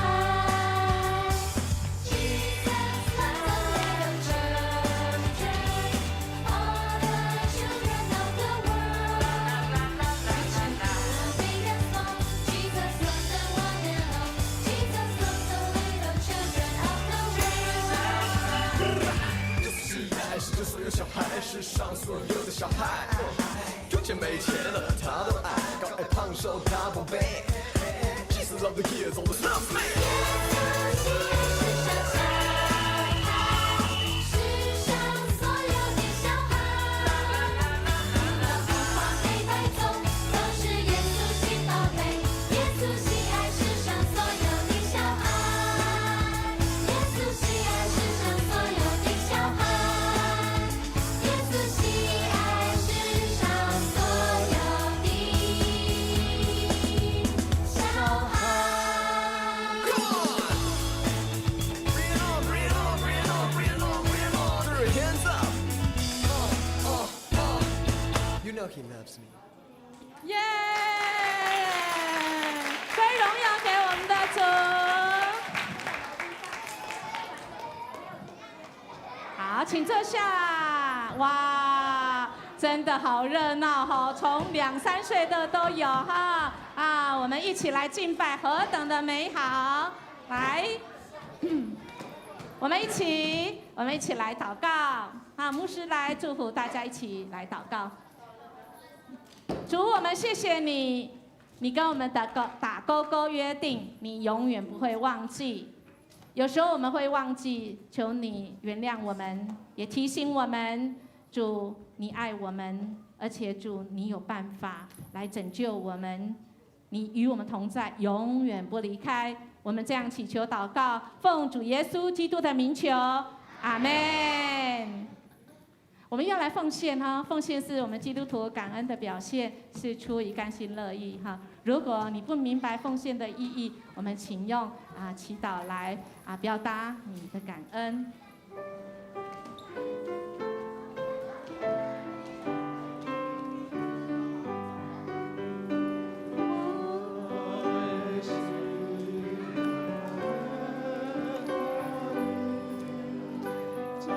Jesus loves the little children, all the children of the world. Rich and poor, big and small, Jesus loves them one and all. Jesus loves the little children of the world. 耶稣喜愛世上所有小孩，世上所有的小孩，有錢沒錢的他都愛，高矮胖瘦他寶貝。Jesus love the kids, all the loves me。耶穌喜愛世上小孩，世上所有的小孩，無論紅黃黑白棕，都是耶穌心寶貝。耶穌喜愛世上所有的小孩，耶穌喜愛世上所有的小孩，耶穌喜愛世上所有的小孩。 Come on! Bring it on, bring it on, bring it on, bring it on, bring it on. Throw your hands up. You know he loves me. 耶！歸榮耀給我們的主。好，請坐下。哇，真的好熱鬧哈，從兩三歲的都有哈啊！我們一起來敬拜，何等的美好！來，我們一起來禱告啊！牧師來祝福大家，一起來禱告。主，我們謝謝你，你跟我們打勾打勾勾約定，你永遠不會忘記。有時候我們會忘記，求你原諒我們，也提醒我們，主，你愛我們，而且主，你有辦法來拯救我們，你與我們同在，永遠不離開。我們這樣祈求禱告，奉主耶穌基督的名求，阿門。我們要來奉獻哈，奉獻是我們基督徒感恩的表現，是出於甘心樂意哈。如果你不明白奉獻的意義，我們請用祈禱來表達你的感恩。主。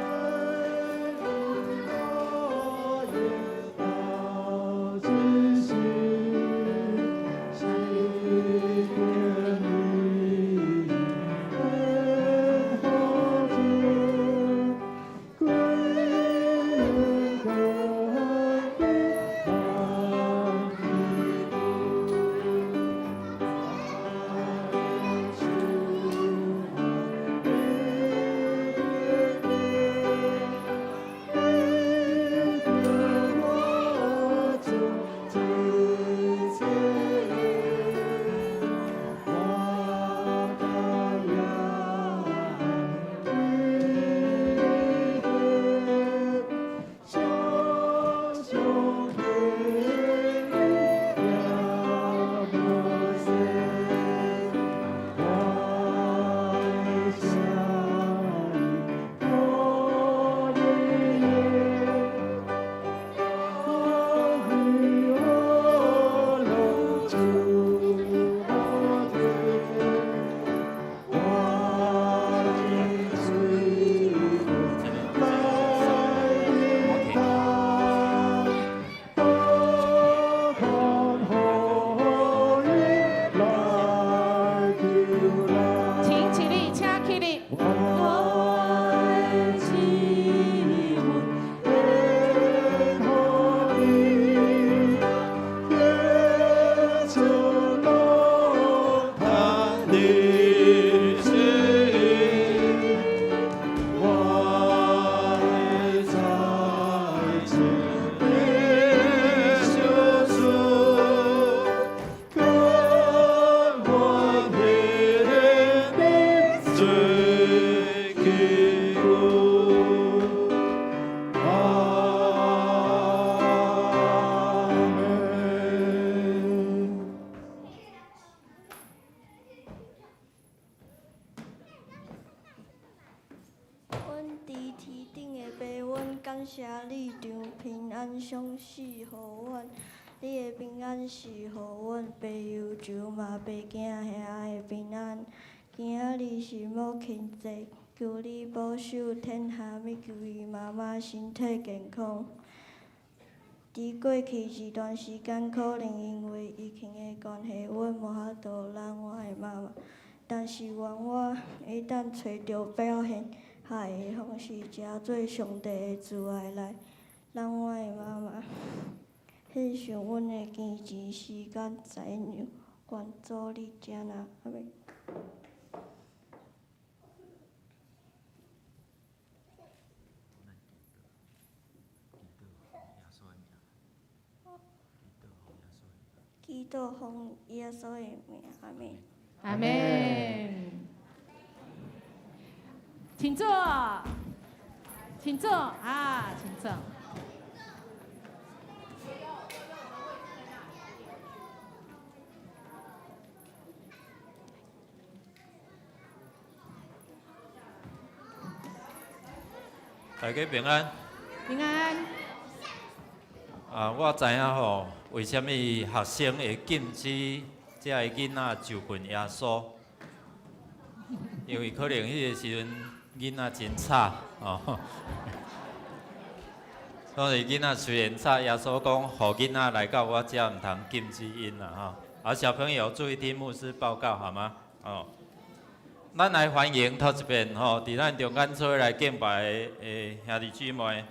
安賞賜予阮，你的平安是予阮袂憂愁嘛袂驚嚇的平安。今仔日是母親節，求你保守天下物，求伊媽媽身體健康。佇過去一段時間，可能因為疫情的關係，阮無法度攬我的媽媽。但是願我會當揣著表現較的方式，誠做上帝的慈愛來攬我的媽媽。獻上阮的金錢、時間、才能，願主你接納。阿們。祈禱奉耶穌的名，阿們。阿們。請坐，請坐啊，請坐。大家平安。平安。啊，我知影吼，為啥物學生會禁止這个囡仔就近耶穌？因為可能彼個時陣囡仔真吵哦。所以囡仔雖然吵，耶穌講，予囡仔來到我遮，毋通禁止𪜶啦吼。啊，小朋友注意聽牧師報告好嗎？哦，咱來歡迎頭一遍吼，佇咱中間做伙來敬拜的兄弟姊妹，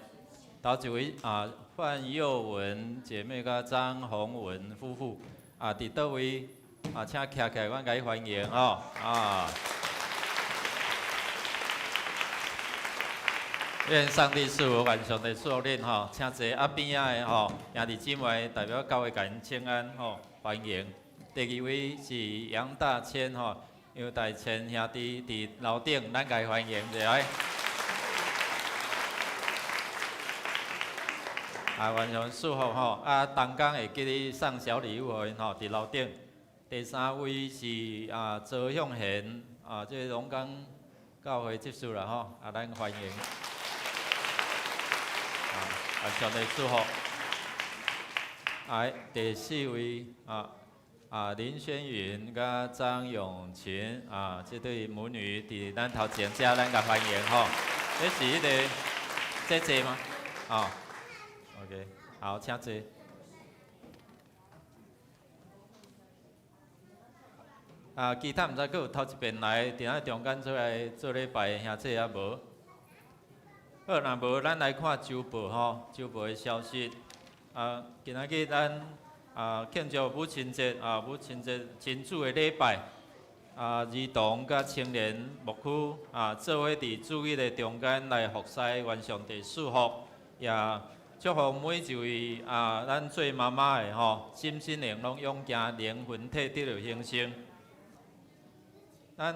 頭一位啊，范幼文姐妹佮張宏文夫婦啊，佇佗位啊，請徛起來，阮共伊歡迎吼啊！願上帝賜福，願上帝賜福恁吼，請坐啊邊仔的吼兄弟姊妹代表教會共𪜶請安吼，歡迎。第二位是楊大千吼，楊大千兄弟佇樓頂，咱共伊歡迎者來。啊，願上賜福吼，啊，同工會記得送小禮物予𪜶吼，佇樓頂。第三位是啊，周向賢啊，這個龍崗教會執事啦吼，啊，咱歡迎。啊，上帝祝福。啊，第四位啊啊林軒雲佮張永琴啊，這對母女佇咱頭前遮，咱共歡迎吼。這是彼個姐姐嗎？哦，OK，好，請坐。啊，其他毋知閣有頭一遍來佇咱中間出來做禮拜的兄弟抑無？好，若無，咱來看週報吼，週報的消息。啊，今仔日咱啊慶祝母親節啊，母親節真主的禮拜。啊，兒童佮青年牧區啊，做伙佇主日的中間來服侍，願上帝賜福，也祝福每一位啊，咱做媽媽的吼，心身靈攏勇健，靈魂體得著興盛。咱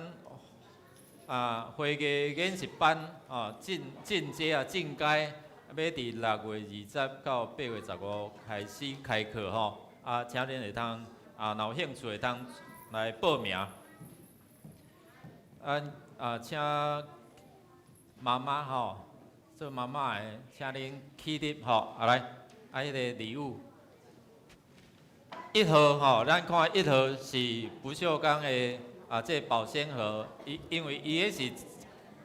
啊，花藝研習班啊，進進階啊，進階，欲佇6月20到8月15開始開課吼，啊，請恁會通啊，若有興趣會通來報名。啊啊，請媽媽吼，做媽媽的，請恁起立吼，啊來，啊，彼個禮物。一號吼，咱看一號是不鏽鋼的。啊，這個保鮮盒，伊因為伊彼是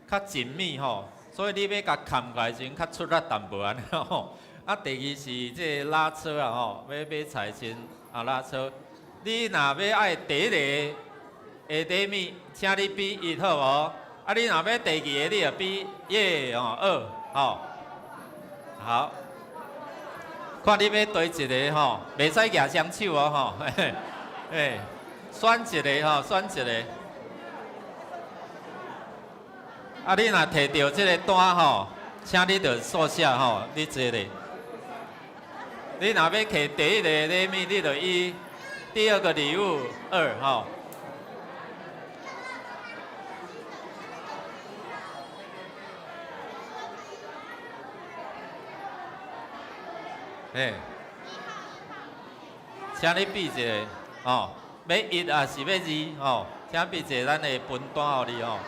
較緊密吼，所以你欲共崁起來時陣較出力淡薄按呢吼。啊，第二是這個拉車啊吼，欲買菜時啊拉車，你若欲愛第一個的禮物，請你比一好無？啊，你若欲第二個，你就比一吼二吼。好，看你欲佗一个吼，袂使舉雙手哦吼，嘿。選一个吼，選一个。啊，你若摕著這个單吼，請你著數寫吼，你坐咧。你若欲摕第一个禮物，你著一；第二個禮物二吼。嘿，請你比一个吼。欲一抑是欲二吼，請比一个咱的分單予你吼。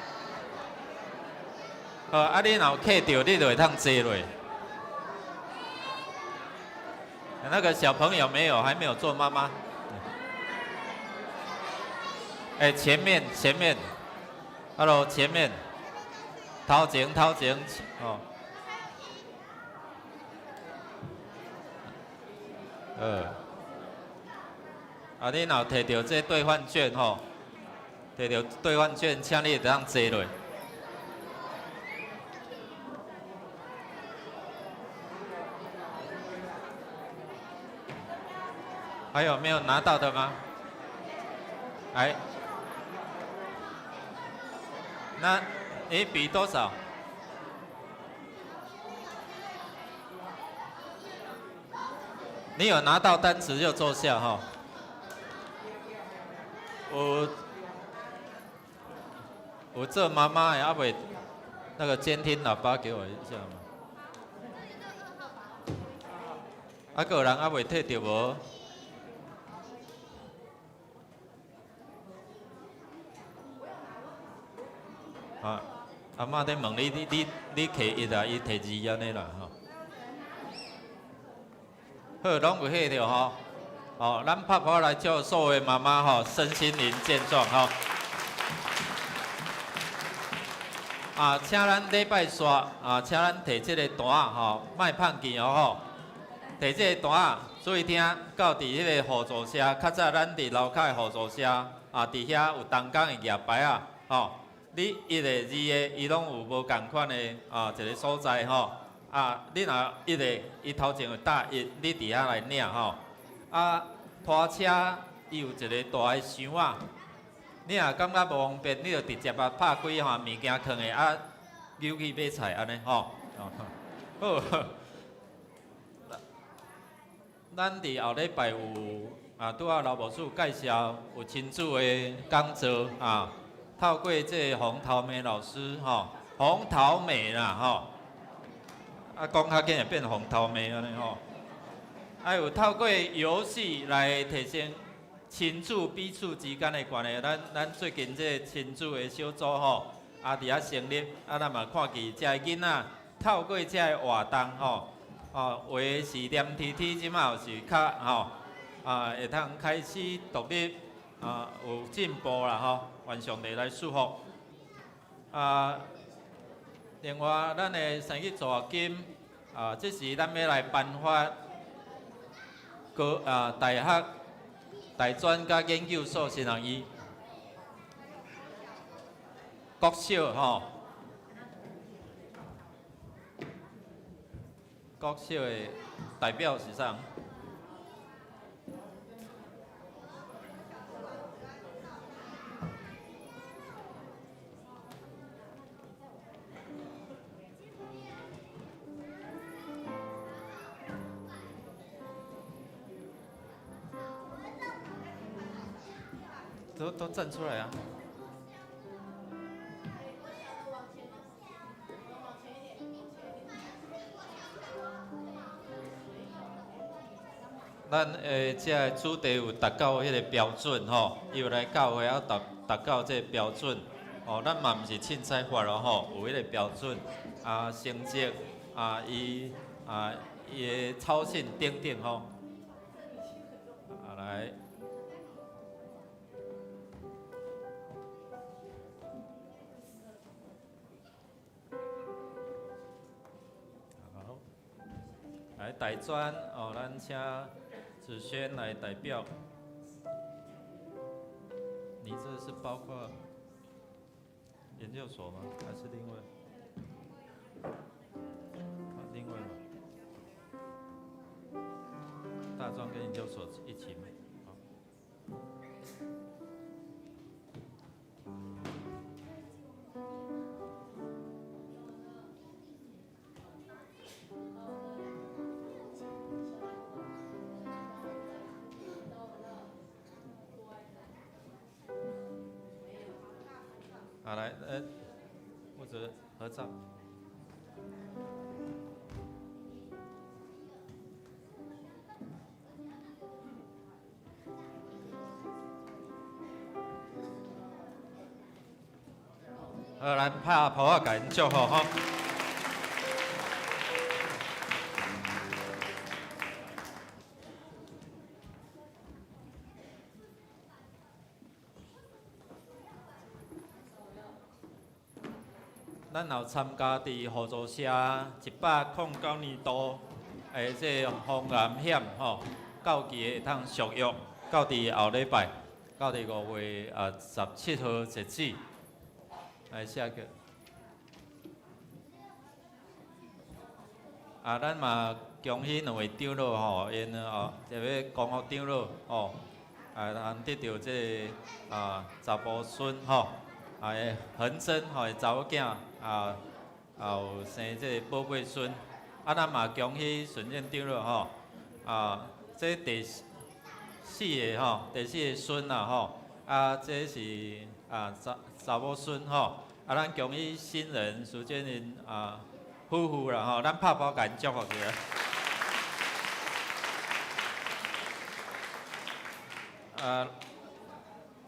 好，啊，你若有刻著，你就會通坐落。那個小朋友沒有，還沒有做媽媽。哎，前面前面，Hello，前面，頭前頭前，哦。啊，你若有提著這兌換券吼，提著兌換券，請你會當坐落。還有沒有拿到的嗎？哎，那你比多少？你有拿到單詞就坐下哈。有有做媽媽的還未那個監聽喇叭給我一下嘛。啊，閣有人還未提著無？啊，阿嬤咧問你，你你你提一啊，伊提二按呢啦吼。好，攏有彼著吼。哦，咱拍鼓來祝所有媽媽吼，身心靈健壯吼。啊，請咱禮拜煞啊，請咱提這個單吼，莫放棄哦吼。提這個單，注意聽，到佇彼個互助社，較早咱佇樓跤的互助社啊，佇遐有同工的舉牌仔吼。你一个、二个，伊攏有無仝款的啊，一個所在吼。啊，你若一個，伊頭前有搭一，你佇遐來領吼。啊，拖車伊有一個大的箱仔，你若感覺無方便，你就直接啊拍開吼，物件囥的啊，溜去買菜按呢吼。好，咱佇後禮拜有啊，拄仔劉牧師介紹有親子的講座啊。透過這個洪桃美老師吼，洪桃美啦吼，啊講較緊會變洪桃美按呢吼，啊有透過遊戲來提升親子彼此之間的關係。咱咱最近這個親子的小組吼，啊佇遐成立，啊咱嘛看見這个囡仔透過這個活動吼，哦有的是黏 T T，這馬有是較吼，啊會通開始獨立，啊有進步啦吼。願上帝來祝福。啊，另外，咱的生日助學金，啊，這時咱欲來頒發高啊大學、大專佮研究所先人伊國小吼，國小的代表是啥？都都站出來啊！咱的這个主題有達到彼個標準吼，伊有來教會啊達達到這個標準，哦，咱嘛毋是凊彩發咯吼，有彼個標準啊，成績啊，伊啊伊的操行等等吼，啊來。好，來大專哦，咱請子軒來代表。你這是包括研究所嗎？還是另外？啊，另外嗎？大專跟研究所一起嗎？好。好，來，負責合照。好，來拍抱仔，共𪜶祝福吼。咱有參加佇互助社109年度的這個防癌險吼，到期會通續約，到佇後禮拜，到佇5月17號截止。來下一個。啊，咱嘛恭喜兩位長老吼，𪜶哦，這位光復長老吼，啊，人得著這个查埔孫吼，啊，恆真吼，查某囝啊，有生這個寶貝孫。啊，咱嘛恭喜順正長老吼，啊，這第四個吼，第四個孫啦吼，啊，這是啊查查某孫吼，啊，咱恭喜新人蘇建林啊夫婦啦吼，咱拍鼓共𪜶祝福一下。啊，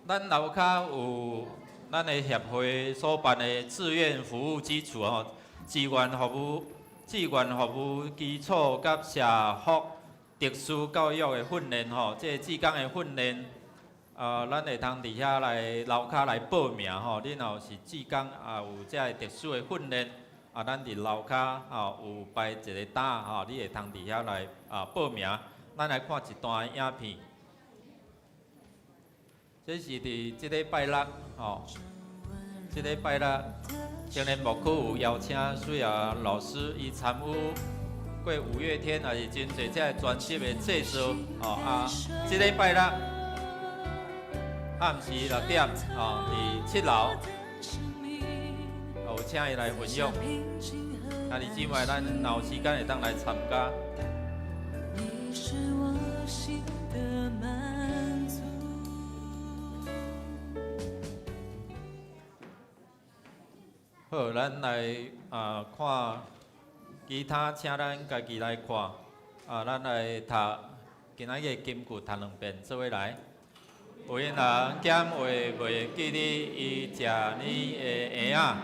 咱樓跤有咱的協會所辦的志願服務基礎吼，志願服務、志願服務基礎佮社福特殊教育的訓練吼，這個志工的訓練，咱會通佇遐來樓跤來報名吼。你若有是志工啊，有這個特殊的訓練，啊，咱佇樓跤吼有擺一個擔吼，你會通佇遐來啊報名。咱來看一段影片。這是佇這禮拜六吼，這禮拜六青年牧區有邀請水亞老師，伊參與過五月天，也是真濟這個專輯的製作吼啊。這禮拜六暗時6點吼，佇7樓有請伊來分享。啊，兄弟姊妹，咱若有時間會當來參加。好，咱來啊看其他，請咱家己來看。啊，咱來讀今仔日的金句，讀兩遍，做伙來。有閒人減話袂記得伊食奶的嬰仔，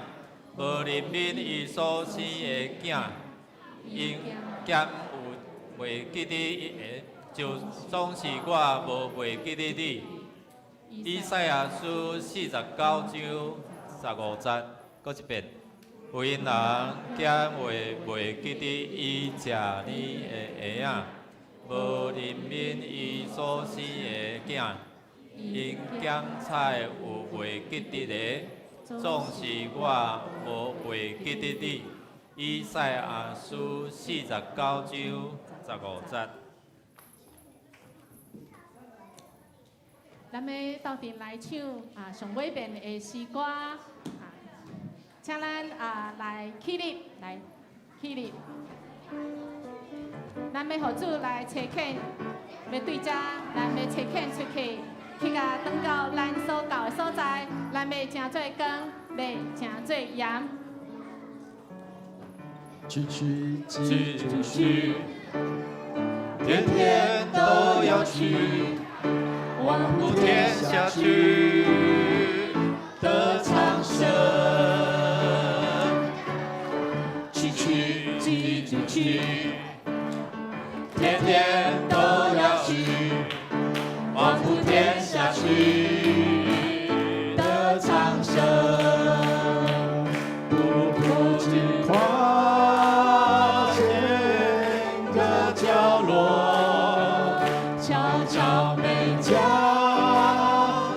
無憐憫伊所生的囝，𪜶減有袂記得伊的，就總是我無袂記得你。以賽亞書49章15節。閣一遍，有閒人減話袂記得伊食奶的嬰仔，無憐憫伊所生的囝，𪜶減菜有袂記得的，總是我無袂記得你。以賽亞書49章15節。咱欲鬥陣來唱啊上尾遍的詩歌啊，請咱啊來起立，來起立。咱欲予主來差遣，欲對遮，咱欲差遣出去，去共轉到咱所到的所在，咱欲成做光，欲成做鹽。去去記住去，天天都要去，望普天下去的蒼生。去去記住去，天天都要去，望普天下去的蒼生。步步進跨千個角落，敲敲門敲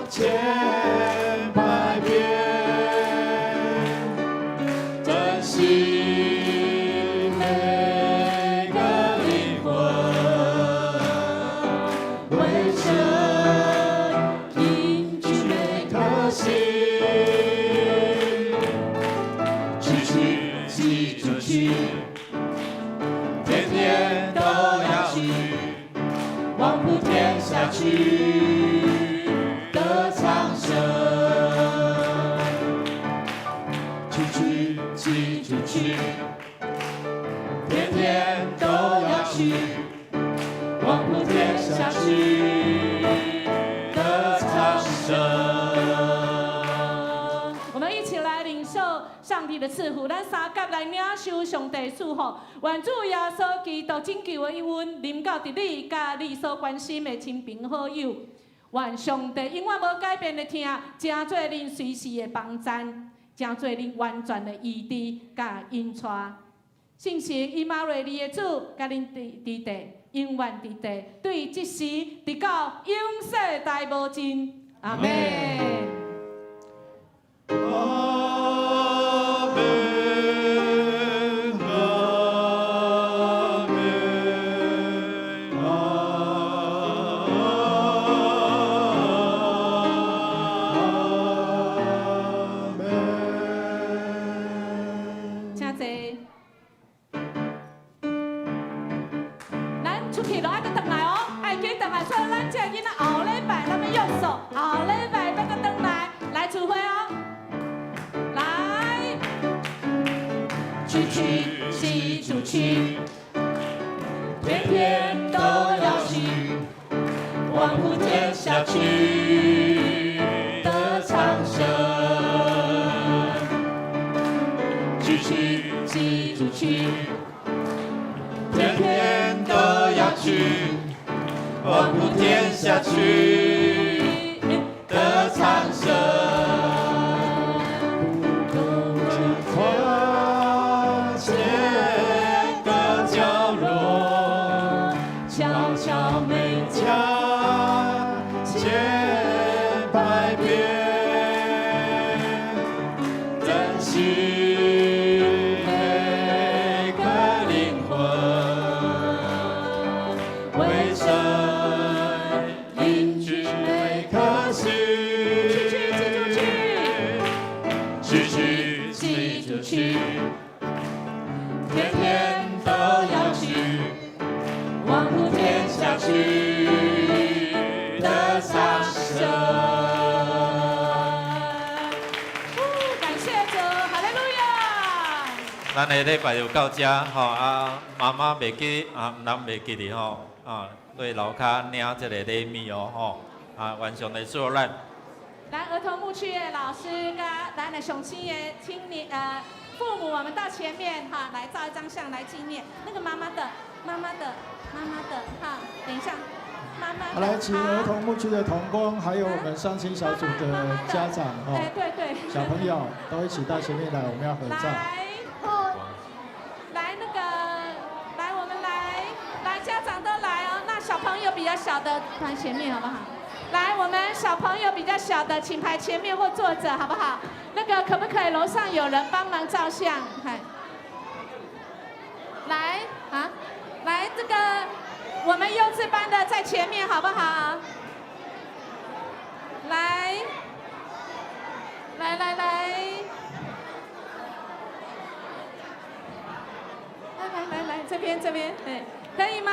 千百遍，珍惜每個靈魂，為神凝聚每顆心，去去記住去，天天都要去，望普天下去的蒼生。去去記住去，天天都要去，望普天下去的蒼生。我們一起來領受上帝的賜福，咱三甲來領受上帝賜福。願主耶穌基督拯救的恩臨到佇你佮你所關心的親朋好友。願上帝永遠無改變的疼，成做恁隨時的幫贊。成做恁完全的醫治佮引帶。聖神以馬內利的主，佮恁佇佇地，永遠佇地，對這時直到永世代無盡。阿們。阿們，阿們，阿們。請坐。咱出去就愛閣轉來哦，愛記轉來。所以咱這个囡仔後禮拜，咱欲約束，後禮拜欲閣轉來，來聚會哦。來，去去記住去，天天都要去，往普天下去得長生。去去記住去，天天都要去，往普天下去得長生。傳千個角落，悄悄每家千百遍，珍惜每個靈魂，為神凝聚每顆心。去去記住去，去去記住去，天天都要去，往普天天下去得長生。感謝主，哈利路亞。咱的禮拜就到遮吼，啊，媽媽袂記啊，人袂記得吼，啊，落樓跤領這個禮物哦，吼，啊，願上帝祝福咱。來，兒童牧區的老師佮咱的上青的青年父母，我們到前面哈，來照一張相來紀念。那個媽媽的，媽媽的，媽媽的哈，等一下，媽媽的。好，來，請兒童牧區的同工，還有我們相親小組的家長哎，哦，對對。小朋友都一起到前面來，我們要合照。來，來那個，來我們來，來家長都來哦。那小朋友比較小的排前面好不好？來，我們小朋友比較小的，請排前面或坐着，好不好？那個可不可以樓上有人幫忙照相？看，來啊，來這個我們幼稚班的在前面，好不好？來，來來來。來來來來，這邊這邊，哎，可以嗎？